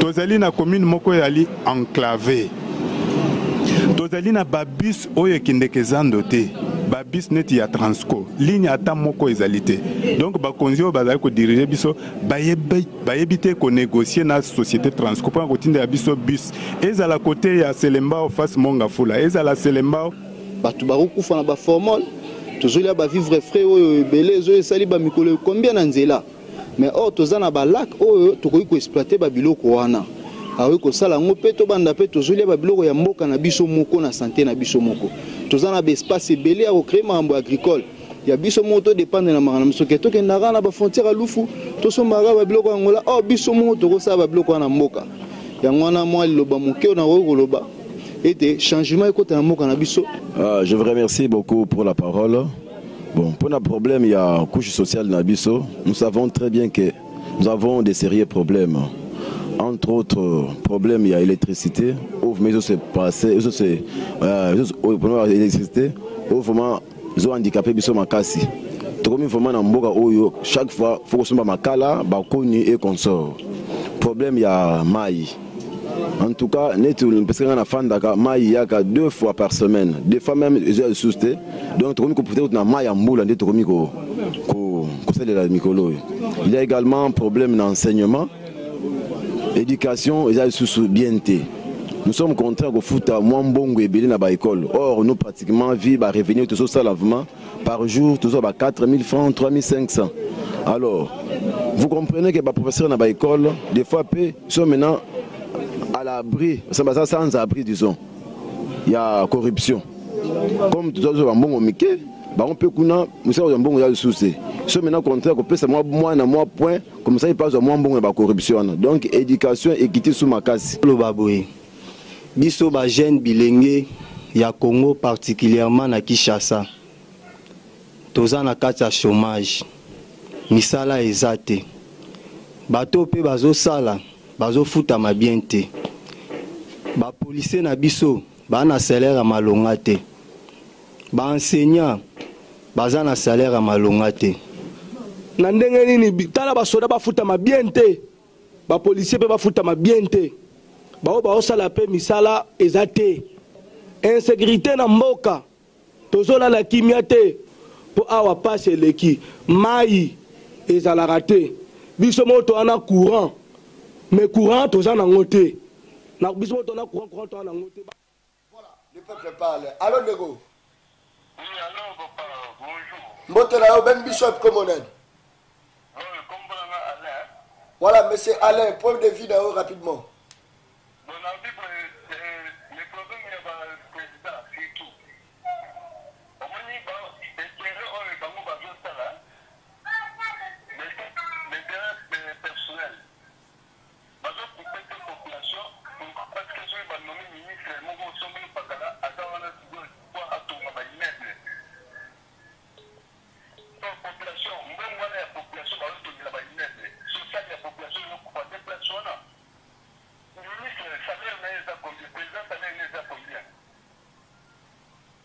Tozali na commune moko ezali enclave, tozali na ba bus oyo ekendeke zando te, ba bus neti ya Transco ligne ata moko ezali te. Donc bakonzi oyo bazali kodirige biso bayebi te konégocier na société Transco mpona kotindela biso bus, ezala kote ya Selembao face Mongafula, ezala Selembao. Bato bakokufa na ba formol, tozolia ba vivre frais oyo ebele ezo esali ba mikolo combien na nzela, mais or toza na ba lac oyo tokoki ko exploiter ba biloko wana, akoki kosala yango mpe tobanda mpe tozolia ba biloko ya mboka na biso moko na sante na biso moko. Toza na ba espace ebele ya ko créer makambo agricole ya biso moko, to dépendre na makambo na biso ke tokendaka na ba frontière ya Lufu tosombaka ba biloko ya Angola, or biso moko tokosala ba biloko wana mboka. Yango wana mwa liloba moke oyo nakoki koloba ete changement ekota na mboka na biso. Ah, je vous remercie beaucoup pour la parole. Bon, pour le problème, il y a couche sociale na biso. Nous savons très bien que nous avons des sérieux problèmes. Entre autres problèmes, il y a l'électricité. Mais se passer, problème l'électricité, vraiment, ils ont handicapé biso makasi. Tokomi vraiment na mboka oyo chaque fois faut kosomba makala, bakoni et consort. Problème ya mai. En tout cas, neti parce que na fandaka mai yaka deux fois par semaine, des fois même eza lisusu te. Donc tokomi ko na mai ya mbula nde tokomi ko ko kosalela mikolo oyo. Il y a également un problème d'enseignement, éducation eza lisusu bien te. Nous sommes contraints kofuta mwa mbongo ebele na ba école. Or nous pratiquement vie ba revenu tozosala vraiment par jour tozwa ba 4000 francs, 3500. Alors, vous comprenez que ba professeur na ba école des fois pe sont maintenant à l'abri, sans abri disons. Il y a corruption. Comme tozwa mbongo mike, bango pe kuna mosala ya mbongo ya lisusu te. So maintenant contraire kopesa mwa mwana mwa point comme ça il passe mwa mbongo ya ba corruption wana. Donc éducation ekiti sous makasi. Loba boye. Biso ba jeune bilenge ya Congo particulièrement na Kinshasa. Toza na kati ya chômage. Misala eza te. Bato pe bazosala bazofutama bien te. Ba policier na biso ba na salaire ya malonga te. Ba enseignant baza na salaire ya malonga te. Na ndenge nini tala ba soda bafutama bien te. Ba policier pe bafutama bien te. Bao baosala pe misala eza te. Insécurité na mboka. Tozolala kimia te. Po awa passe eleki. Mai ezalaka te. Biso moto wana courant. Mais courant toza nango te. Na biso moto wana courant, courant toza nango te. Voilà, le peuple parle. Allô ndeko. Oui, allô papa, bonjour. Mbote na yo ben bishop comme nani? Voilà, monsieur Alain, point de vue na yo rapidement. Bon, avis, le problème ya ba président surtout. Omoni ba intérêt oyo bango bazosala, l'intérêt personnel. Bazokupe te population parce que soki banomi ministre moko osombi pakala aza wana sikoyo po atonga ba immeuble. Donc population, mbongo wana ya population bazotongela ba immeuble. Social ya population ezokufa te place wana. Ministre salaire na ye eza combien? Président salaire na ye eza combien?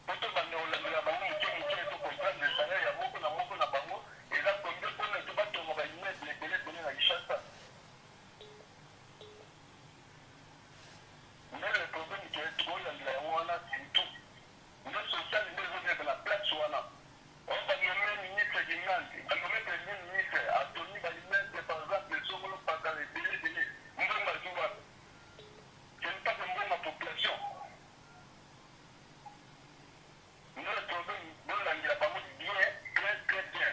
Po tobanda kolandela bango moke moke to comprendre salaire ya moko na moko na bango eza combien mpona ete batonga ba immeuble ebele ebele na Kinshasa. Nde le problème ke tokolandela yango wana surtout nde social nde ezobeba na place wana. Oyo banome ministre Kingandi, banome premier ministre atongi ba immeuble par exemple songolo pakala ebele ebele, mbongo azwi wapi? Ce n'est pas que mbongo ya population. Nde le problème, bolandela bango bien, très très bien.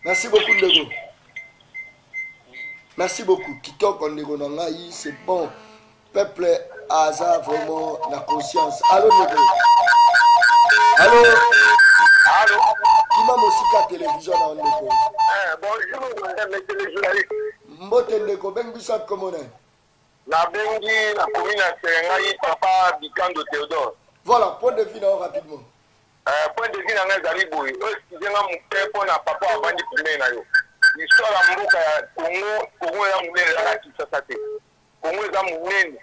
Merci beaucoup ndeko. Merci beaucoup. Kitoko ndeko na ngai, c'est bon. Peuple aza vraiment na conscience. Allô ndeko. Allô. Allô. Kima mosika télévision na ndeko. Eh, bonjour monsieur le journaliste. Mbote ndeko, bengi biso komona. Nabengi na commune ya Serengai papa Bikando Théodore. Voilà, point de vue na rapidement. Point de vue na ngai ezali boye. Oyo excuse nga moke mpona papa avandi pembeni na yo. Histoire ya mboka ya Congo, Congo eza monene, ezalaka Kinshasa te. Congo eza monene.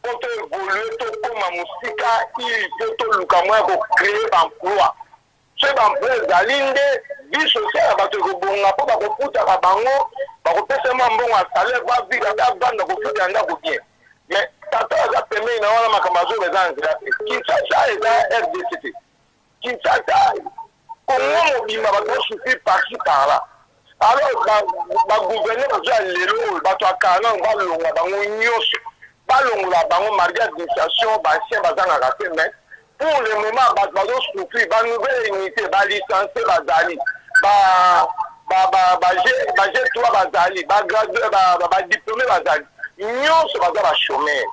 Po to évoluer, tokóma mosika, il faut toluka moyen ya kocréer ba emploi. Soki ba emploi ezali nde vie sociale ya bato ekobonga, mpo bakofutaka bango, bakopesa mwa mbongo ya salaire, bavivre ata banda kofuta ya ndako bien. Mais tata aza pembeni na wana, makambo azoba eza na nzela te. Kinshasa eza RDC te. Kinshasa, Congo mobimba bato basouffrir par-ci par-là. Alors bagouverneur bazo ya lelo oyo, bato ya kala nano balonga bango nyonso, balongola bango malgré administration baancien bazangaka te. Mais pour le moment bato bazosouffrir, banouvelle unité, balicencie bazali, ba G3 bazali, bagradué, badiplômé bazali, nyonso baza bachômeur.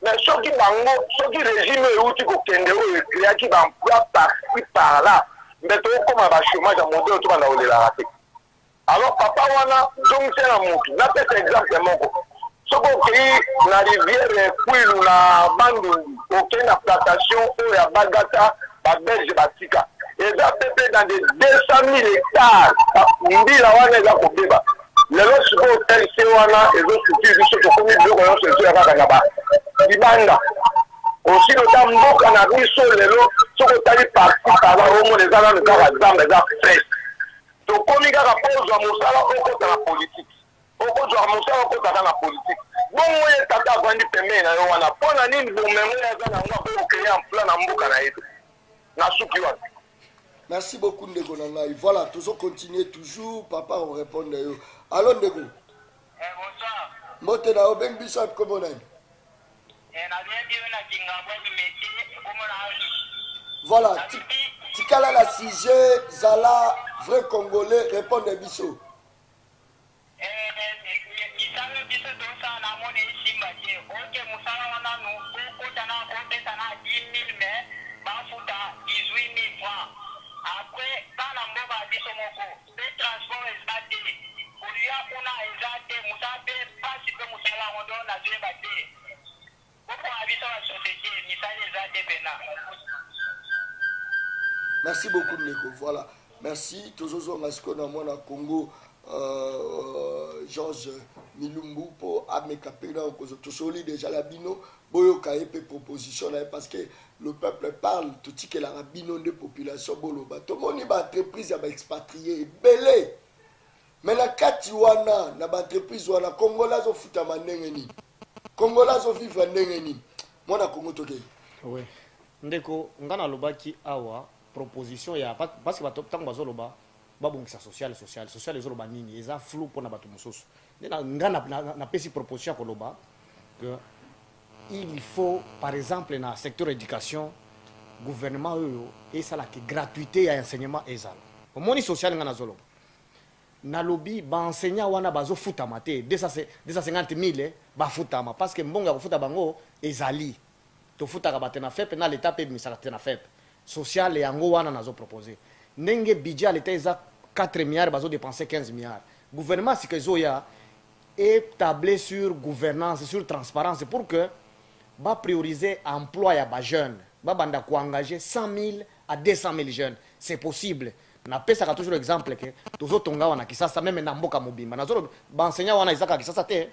Mais soki bango, soki régime oyo euti kokende oyo ecréaki baemploi par-ci par-là, mbe tokóma bachômage ya modèle tobanda kolelaka te. Alors papa wana zongisa na motu, napesa exemple moko. Soki Okei na rivière Kwilu na Bandundu, okei na plantation oyo ya Bagata ba Belge batika, eza pepe dans des 200 000 hectares. Mbila wana eza kobeba lelo. Sikoyo TLC wana ezosuki biso, tokomi biloko nyonso ezoya kaka na ba libanda. Osi ota mboka na biso lelo, soki otali parti kala, omona eza nanu kaka zamba, eza fresh. Tokomi kaka mpo ozwa mosala, okota na politike, okozwa mosala, okotaka na politike. Bongo ye tata avandi pembeni na yo wana, mpo na nini bomengo ye aza na yango akoki kocréer emploi na mboka na ye te? Na suki wana. Merci beaucoup, ndeko na ngai. Voilà, tozo continuer toujours. Papa orépondre yo. Allo, ndeko. Eh, bonsoir. Mbote na yo, bengi biso api, kombo nani? Voilà, tikala na sujet, zala vrai Congolais, répondre biso. Misala biso tosala, namoni esimba te. Oke mosala wana nu kokota na kopesa na 10 000, mais bafuta 18 000 francs. Après ka na mboka ya biso moko mpe transport eza te, kolia kuna eza te, mosala mpe mpasi, mpe mosala yango do nazoyeba te. Boponga biso basociété, misala eza te pena. Merci beaucoup, ndeko. Voilà, merci. Tozozonga sikoyo na mwana Congo, Georges Milumbu, mpo ameka mpe na tosoli déjà na bino. Boyoka ye mpe proposition na ye, parce que le peuple parle. Totikelaka bino nde population boloba. Tomoni baentreprise ya baexpatrie ebele, mais na kati wana, na baentreprise wana, Congolais azofutama ndenge nini? Congolais azovivre ndenge nini? Mwana Congo, tokei. Oui. Ndeko, nga nalobaki awa proposition ya, parce que bato ntango bazoloba babongisa social, social, social ezoloba nini, eza flou mpona bato mosusu. Nde nga napesi proposition ya koloba que il faut, par exemple, na secteur éducation, gouvernement oyo esalaki gratuité ya enseignement ezala. Omoni, social nga nazoloba, nalobi baenseignant wana bazofutama te 250 000, bafutama, parce que mbongo ya kofuta bango ezali. Tofutaka bato na FEP, na leta mpe ebimisaka te na FEP. Social yango wana nazopropose. Ndenge budget ya leta eza 4 milliards, bazodépenser 15 milliards. Gouvernement sika ezoya établi sur gouvernance, sur transparence, pour que baprioriser emploi ya bajeune, babanda koengager 100 000 à 200 000 jeunes. C'est possible. Napesaka toujours exemple ke tozotonga wana Kisasa, même na mboka mobimba. Nazoloba baenseignant wana eza kaka Kisasa te,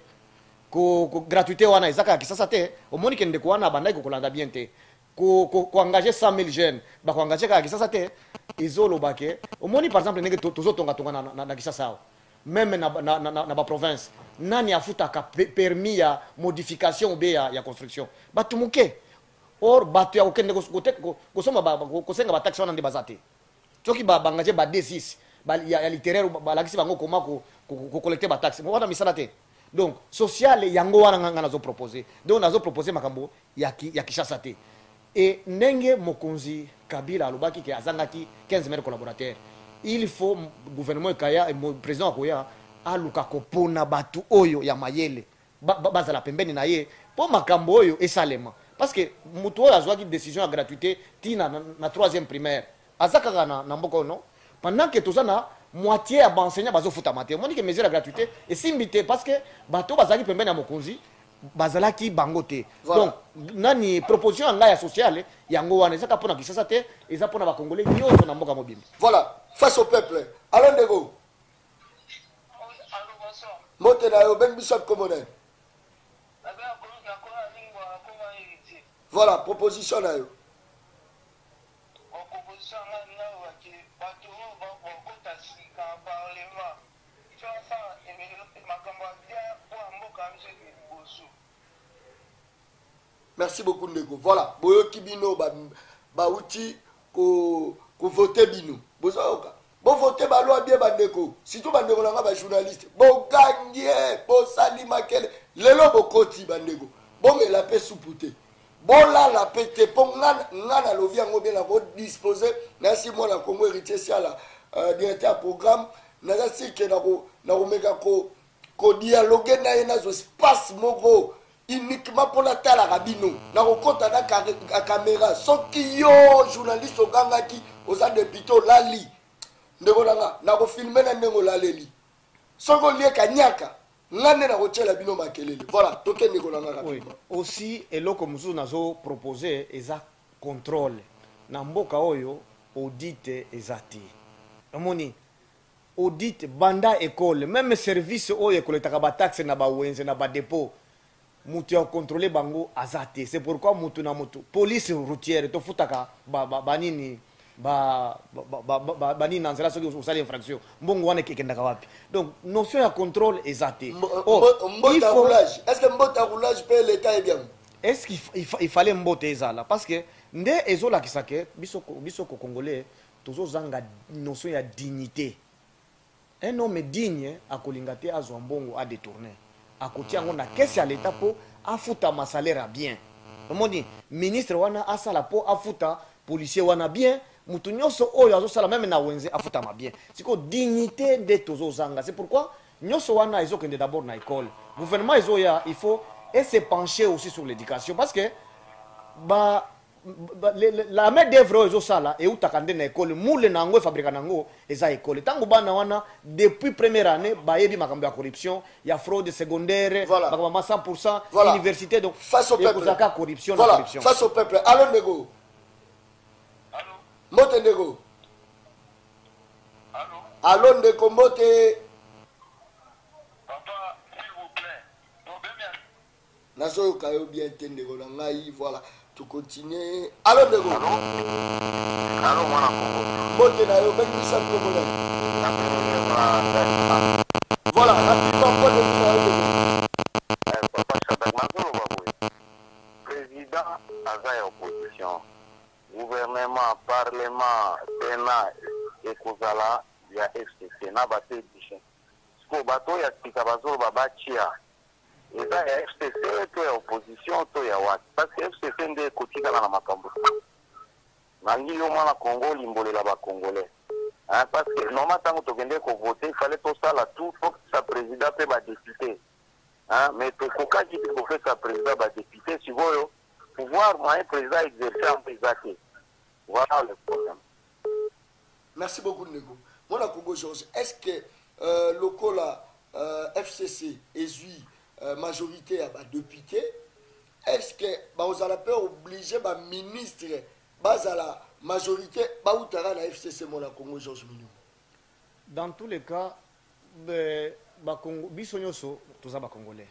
ko gratuité wana eza kaka Kisasa te. Omoni ke ndeko wana abandaki kokolanda bien te. Koengager 100 000 jeunes, bakoengager kaka Kisasa te. Ezoloba ke omoni, par exemple, ndenge tozotongatonga na Kisasa awa, même na baprovince, nani afutaka permis ya modification obe ya construction? Bato moke. Or bato ya kokende kosomba, kosenga bataxe wana nde baza te. Soki baengager ba D6 ya littéraire, balakisi bango koma kocollecter bataxe wana, misala te. Donc social yango wana nga nazopropose. Donc nazopropose makambo ya Kinshasa te. E ndenge mokonzi Kabila alobaki ke azangaki 15 maires collaborateurs, il faut gouvernement ekaya, président akoya aluka kopona bato oyo ya mayele bazala pembeni na ye mpo makambo oyo esalema, parce que moto oyo azwaki décision ya gratuité ntina na troisième primaire aza kaka na mboka oyo, non? Pendant que toza na moitié ya baenseignant bazofutama te. Omoni ke mesure ya gratuité esimbi te, parce que bato bazalaki pembeni ya mokonzi bazalaki bango te. Voilà. Donc nani, proposition ya ngai ya sociale yango wana, ezaka mpona Kisasa te, eza mpona bakongolais nyonso na mboka mobimba. Voilà, face au peuple. Allo, ndeko. Mbote na yo, bengi biso kombo nani? Voilà, proposition na yo. Proposition nga nalobaki, bato oyo bakota sika parlement, il faut asala makambo ya bien mpo ya mboka ya biso eke liboso. Merci beaucoup, ndeko. Voilà, boyoki bino bauti kovote bino, bozoyoka, bovote baloi bien. Bandeko, surtout bandeko na nga bajournaliste, bogangi, bosali makele. Lelo bokoti, bandeko, bomela mpe supu te, bolala mpe te, mpo nga nalobi yango bien. Nakodispose nasi mwana Congo Héritier Siala, directeur ya programme. Naza sike nakomeka kodialogue na ye, nazwa espace moko uniquement mpo natalaka bino. Nakokɔta na caméra. Soki yo journaliste ogangaki, oza député, olali, ndeko na nga, nakofilme na ndenge olaleli. Soki olieka nyaka. Nga nde nakotiela bino makelele. Voilà, tokende kolanga rapidement. Oui. Aussi eloko mosusu nazo proposer eza controle na mboka oyo audit eza te. Omoni audit banda ecole meme service oyo ekoletaka ba taxe na ba wenze na ba depot mutu ya controle bango aza te c'est pourquoi mutu na mutu police routière tofutaka ba, ba, ba nini ba, ba, ba, ba, ba nini na nzela soki osali infraction mbongo wana ekendaka wapi donc notion ya contrôle eza te. Oh, mbota roulage, est ce que mbota roulage pe l'etat eyebi yango? Est ce qu'il il fallait mbote ezala parce que nde ezolakisa ke biso biso ko congolais tozozanga notion ya dignité. Un homme digne akolinga te azwa mbongo a detourner. Akotia yango na caisse ya l'etat po afutama salaire ya bien. Omoni ministre wana asala po afuta policier wana bien, mutu nyoso oyo azosala meme na wenze afutama bien. Sikoyo dignite nde tozozanga. C'est pourquoi nyoso wana ezokende d'abord na ecole. Gouvernement ezoya il faut et se pencher aussi sur l'éducation parce que ba la main d'œuvre oyo ezosala eutaka nde na ekole moule na yango efabrika na yango eza ekole ntango bana wana depuis première année bayebi makambo ya corruption ya fraude secondaire, voilà. Makambo ya 100 voilà. Université donc face au peuple ekozalaka corruption voilà. Na corruption face au peuple. Allo ndeko, mbote ndeko. Allo ndeko, mbote. Nazoyoka yo bien te ndeko na ngai. Voilà, tocontinue. Allo ndeko. Allo mwana Kongo. Mbote na yo, bengi biso nkombo na yo. Voilà, rapidement, point de vue na yo ndeko. Papa Shadak, nazoloba boye, président aza ya opposition, gouvernement, parlement, sénat ekozala ya FCC na bapoliticien. Sikoyo bato oyo ya sika bazoloba batia eza ya FCC to ya opposition to ya wapi? Parce que FCC nde ekotikala na makambo. Nangi yo mwana Congo olimbolela ba Congolais. Hein, parce que normal ntango tokende kovote il fallait tosala tout topesa président mpe badepute, hein, mais tokokaki te kopesa président badepute. Sikoyo pouvoir moyen président exerce yango eza te. Voilà le problème. Merci beaucoup ndeko mwana Congo Georges. Est ce que lokola FCC ezwi majorité ya badepute, est ce que bakozala mpe oblige baministre bazala majorité bautaka na FCC, mwana Congo Georges Minungu? Dans tous les cas, bakongo biso nyonso toza bacongolais.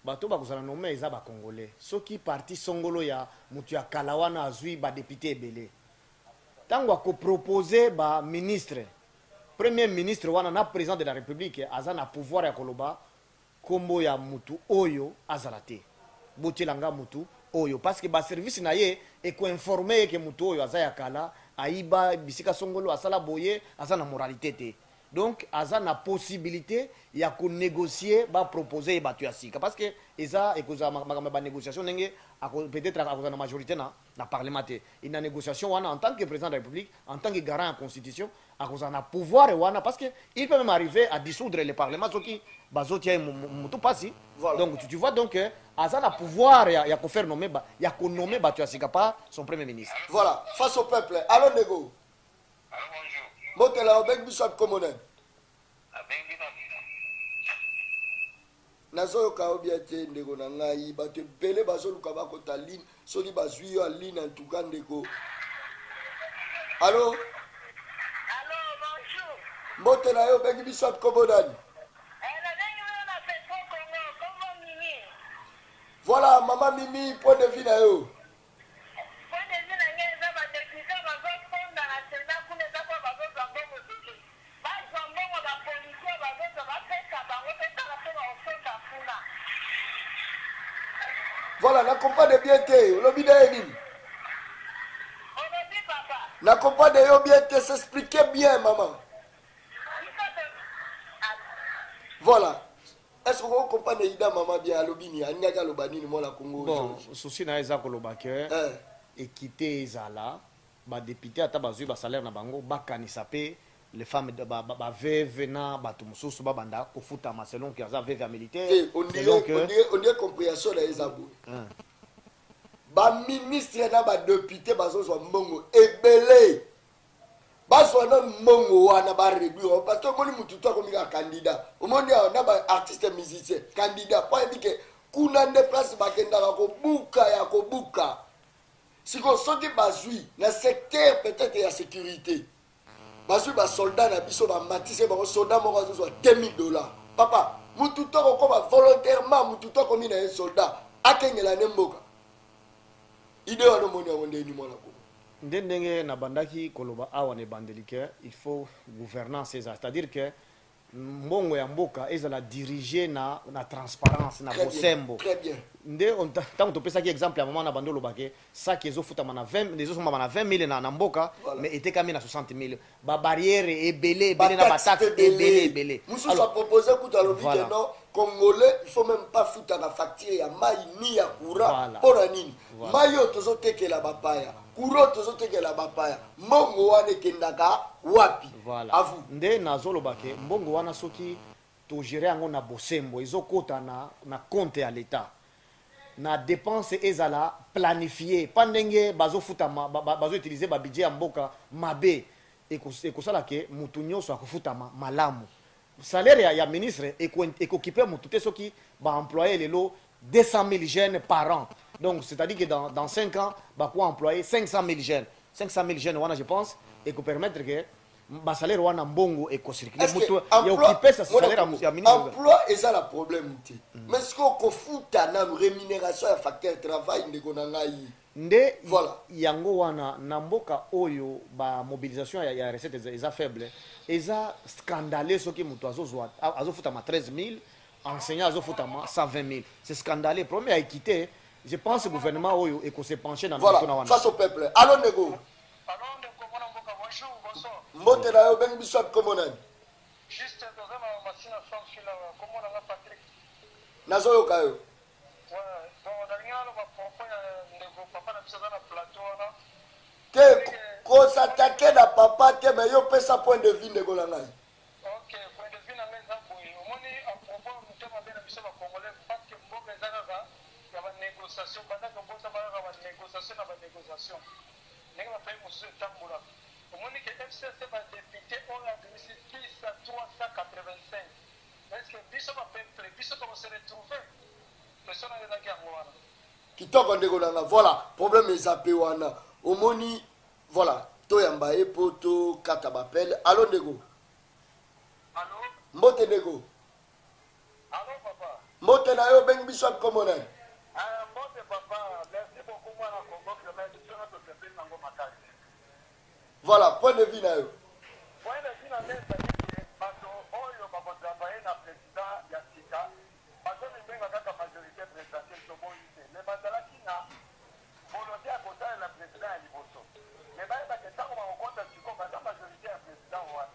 Bato bakozala nome eza bacongolais. Soki parti songolo ya moto ya kala wana azwi badepute ebele, ntango akopropose baministre, premier ministre wana na président de la république aza na pouvoir ya koloba nkombo ya mutu oyo azala te, botiela nga mutu oyo, parce que baservice na ye ekoinforme ye ke mutu oyo aza ya kala, ayiba bisika songolo, asala boye, aza na moralité te. Donc aza na possibilité ya konégocier bapropose ye bato ya sika, parce que eza ekozala makambo ya banégociation ndenge peut-être akozala na majorité na parlement te. Na négociation wana, en tant que président de la république, en tant que garant ya constitution, akozala na pouvoir wana, parce que il peut même arriver à dissoudre le parlement soki bazotia ye mutu pasi. Voilà. Donc tu vois donc aza na pouvoir ya kofaire nommer ya konommer bato ya sika par son premier ministre. Voilà, face au peuple. Allo ndeko. Motela obengi biso api kombo nani? Nazoyoka yo bien te ndeko na ngai. Bato ebele bazoluka bakota ligne, soki bazwi yo ya ligne en tout cas ndeko. Allo? Allo, bonjour. Mbote na yo, obengi biso api kombo nani? Nabengi yo na Petro Congo, kombo Mimi. Voilà, mama Mimi, point de vue na yo. Point de vue na ngai eza badepute bazofonda na Sénat kuna eza mpo bazozwa mbongo ebele. Bazwa mbongo bapolisie bazozwa, bapesa bango totala mpe bakofonda kuna. Voilà, na comprendre bien te. Olobi na ye nini? Olobi papa. Na comprendre yo bien te, s'expliquer bien maman. Biso to Voilà. Est-ce que vous comprenez Ida maman bien alobi nini? Alingaki aloba nini mwana Congo? Bon, Georges? Souci na ye eza koloba ke équité ezala, badepute ata bazwi basalaire na bango, bakanisa mpe les femmes baveuve na bato mosusu babanda kofutama selon ke aza veuve ya militaire. Te, on selon dirait, que on dirait compréhension na ye eza boye. Baministre na badepute bazozwa mbongo ebele. Bazwa nanu mbongo wana ba réduire yango, parce que omoni mutu to akomi kaka candidat. Omoni awa na ba artiste musicien candidat po ayebi ke kuna nde place bakendaka kobuka ya kobuka. Sikoyo soki bazwi na secteur peut-être ya sécurité, bazwi basoldat na biso, bamatisi bango, soldat moko azozwa 2000 $. Papa, mutu to akokoma volontairement, mutu to akomi na ye soldat, akengela nde mboka. Idée wana omoni yango ndeni, mwana Kongo? Nde ndenge nabandaki koloba awa na ebandeli ke il faut gouvernance ezala, c'est-à-dire que mbongo ya mboka ezala dirige na transparence, na Très bien, bosembo. Très bien. Nde ntango topesaki exemple ya mama na bando, oloba ke saki ezofutama na 20, ezosombama na 20 000 na mboka, mais etekami na 60 000. Babarrière ebele ebele na bataxe ebele ebele. Mosusu apropose kutu, alobi ke non, Congolais il faut même pas futaka facture ya mai ni ya courant. Mpo na nini? Mai oyo tozotekela bapaya, courant oyo tozotekela bapaya, mbongo wana ekendaka wapi? Voilà. À vous. Nde nazoloba ke mbongo wana, soki togere yango na bosembo, ezokota na compte ya l'État, na dépense ezala planifie, pa ndenge bazofutama, bazoutilize babudget ya mboka mabe, ekosala ke mutu nyonso akofutama malamu. Salaire ya ministre ekokipe mutu te soki baemploye lelo 200 000 jeunes par an. Donc c'est-à-dire que dans 5 ans, bako employer 500 000 jeunes. 500 000 jeunes wana, je pense, ekopermettre ke basalaire wana, mbongo ekocircule, mutu ya okipesa salaire ya ministre. Emploi eza na problème te, mais soki okofuta nanu rémunération ya facteur travail, ndeko na ngai. Nde Voilà. yango wana, na mboka oyo bamobilisation ya recette eza faible, eza scandaleux soki moto azozwa, azofutama 13 000, enseignant azofutama 120 000. C'est scandaleux. Problème ya équité, je pense gouvernement oyo ekose pencher na Voilà. mituna wana. Face au peuple. Allo ndeko. Mbote na yo, obengi biso api, kombo nani? Juste toza na masina sans fil, kombo nanga Patrick. Nazoyoka yo. Ouais, bon, nalingi naloba propos ya ndeko papa na biso aza na plateau wana. Te, kosatake na papa te, mais yo pesa point de vue, ndeko na ngai. Ok, point de vue na ngai eza boye. Omoni, à propos ya motema mabe na biso bacongolais, parce que mboka eza kaka ya banégociation, banda tobotama kaka banégociation na banégociation, ndenge bapays mosusu etambolaka. Omoni ke FCC, badéputé oyo abimisi 10 à 385, est ce que biso bapeuple, biso tokose retrouve? Question na ezalaki yango wana. Kitoko, ndeko na nga. Voilà, problème eza mpe wana, omoni. Voilà, toyamba ye mpo tokata bapele. Allo ndeko. Allo. Mbote ndeko. Allo papa. Mbote na yo, obengi biso api, kombo nani? Mbote papa, merci beaucoup mwana Congo. Vraiment, émission na tosepeli nango makasi. Voilà, point de vue na yo. Point de vue na ngai ezali ke bato oyo bakotravaille na président ya sika bazomibenga kaka majorité présidentielle. Toboyi te, mais bazalaki na volonté ya kosalela président ya liboso, mais bayebake ntango bakokɔta sikoyo, baza majorité ya président wana.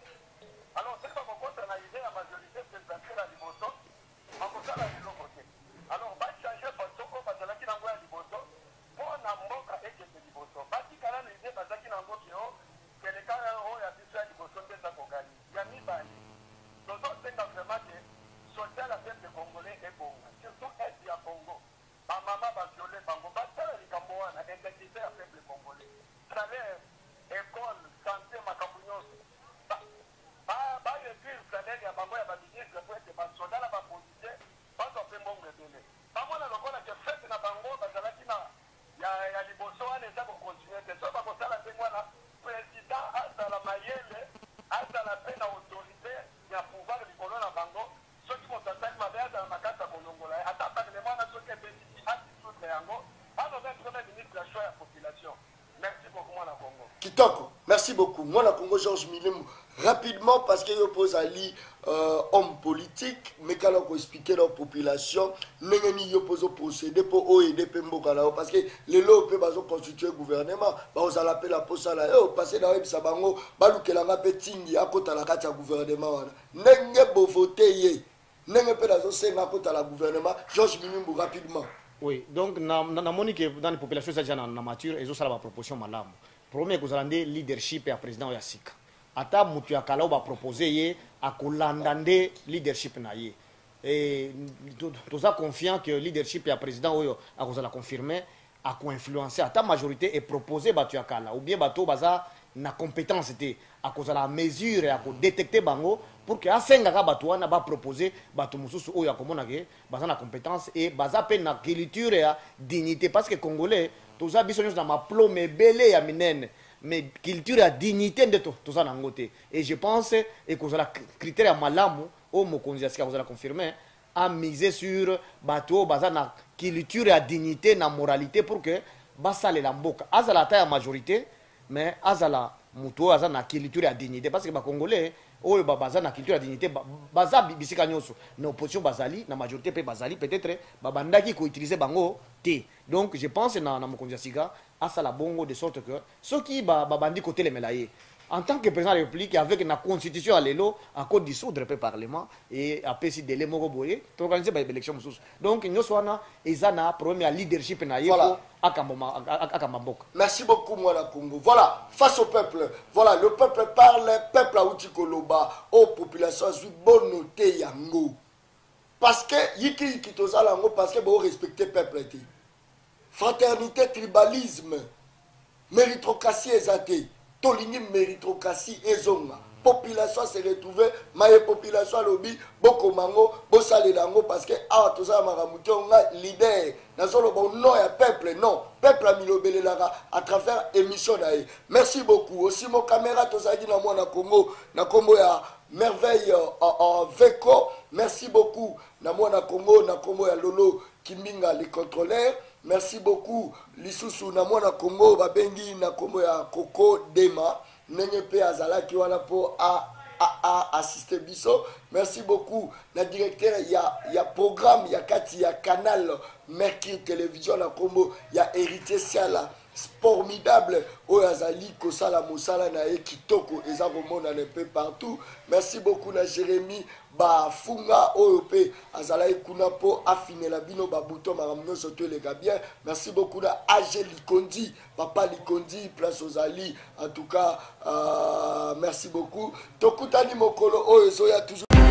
Alors soki bakokɔta na idée ya majorité présidentielle ya liboso, bakosala eloko te. Alors bachange façon oyo bazalaki nango ya liboso mpo na mboka ekende liboso. Batikala na idée bazalaki nango ke o keleka oyo ya biso ya liboso nde eza kogani. Ya mibale, tozosenga vraiment ke social ya peuple congolais ebonga, surtout est ya Congo. Bamama baviole bango, basala likambo wana, intégrité ya peuple congolais, salaire, école, santé, makambo nyonso. Baréduire salaire ya bango ya baministre po ete basoda na bapolicier bazwa mpe mbongo ebele. Bamona lokola ke fete na bango bazalaki na ya liboso wana eza kocontinue te. Soki bakosala ndenge wana, président azala mayele, azala mpe na autorité ya pouvoir likolo na bango. Soki moto asali mabe, azala makasi ya kolongola ye. Ata parlement wana soki ebebisi, adissoudre yango, anommer premier ministre ya choix ya population. Merci beaucoup mwana Congo. Kitoko, merci beaucoup mwana Congo. Georges Milembo, rapidement, parce que yo mpo ozali homme politique, mekana koexplike na population ndenge nini yo mpo ozoprocéde mpo oaider mpe mboka na yo, parce que lelo oyo mpe bazoconstitue gouvernement, bakozala mpe na posa na yo, parce na oyebisa bango balukelanga mpe Tingi akota na kati ya gouvernement wana, ndenge bovote ye, ndenge mpe nazosenga akota na gouvernement. Georges Minimbu, rapidement. Oui, donc namoni ke dans population eza déjà na mature, ezosala baproposition malamu. Problème ekozala nde leadership ya président oyo ya sika. Ata moto ya kala oyo bapropose ye, akolanda nde leadership na ye. Et toza confiant que leadership ya président oyo akozala confirmé akoinfluence ata majorité epropose bato ya kala ou bien bato oyo baza na compétence te. Akozala mesure ya kodetecte bango pour que asengaka bato wana bapropose bato mosusu oyo akomona ke baza na compétence et baza mpe na culture ya dignité, parce que Congolais toza biso nyonso na maplome ebele ya minene, mais culture ya dignité nde toza nango te. Et je pense ekozala critère ya malamu oyo mokonzi ya sika akozala confirme a miser sur bato oyo baza na culture ya dignité, na moralité, pour que basalela mboka. Azala ata ya majorité, mais azala moto oyo aza na culture ya dignité, parce que Bacongolais oyo baza na culture ya dignité baza bisika nyonso, na opposition bazali, na majorité mpe bazali. Peut-être babandaki koutiliser bango te. Donc je pense na mokonzi ya sika asala bongo, de sorte que soki babandi kotelemela ye en tant que président de la République, avec la constitution ya lelo, akodissoudre mpe parlement et apesi délai moko boye, toorganiser baélection mosusu. Donc nyonso wana eza na problème ya leadership na ye po akamba mboka. Merci beaucoup, Mwana Congo. Voilà, face au peuple. Voilà, le peuple parle, peuple auti koloba, aux populations azwi bonote yango. Parce que yiki yiki tozala yango parce que bo respecter peuple te. Fraternité, tribalisme, méritocratie eza te. Tolingi méritocratie ezonga. Population se retrouver, maye population alobi, bokoma yango, bosalela yango, parce que awa tozala makambo te. Nga leader nazoloba au nom ya peuple, non, peuple amilobelelaka à travers émission na ye. Merci beaucoup aussi mo caméra tozalaki na Mwana Congo na nkombo ya Merveille Veko. Merci beaucoup na Mwana Congo na nkombo ya Lolo Kimbinga le contrôleur. Merci beaucoup lisusu na Mwana Congo babengi na nkombo ya Koko Dema, ndenge mpe azalaki wana mpo a assiste biso. Merci beaucoup na directeur ya programme ya kati ya Canal Mercure Télévision na nkombo ya Héritier Siala formidable, oyo azali kosala mosala na ye kitoko, eza komonana mpe partout. Merci beaucoup na Jérémi Bafunga oyo mpe azalaki kuna mpo afinela bino babouton, makambo nyonso to eleka bien. Merci beaucoup na AG Likondi, papa Likondi, place ozali. En tout cas, merci beaucoup. Tokutani mokolo oyo ezoya toujours.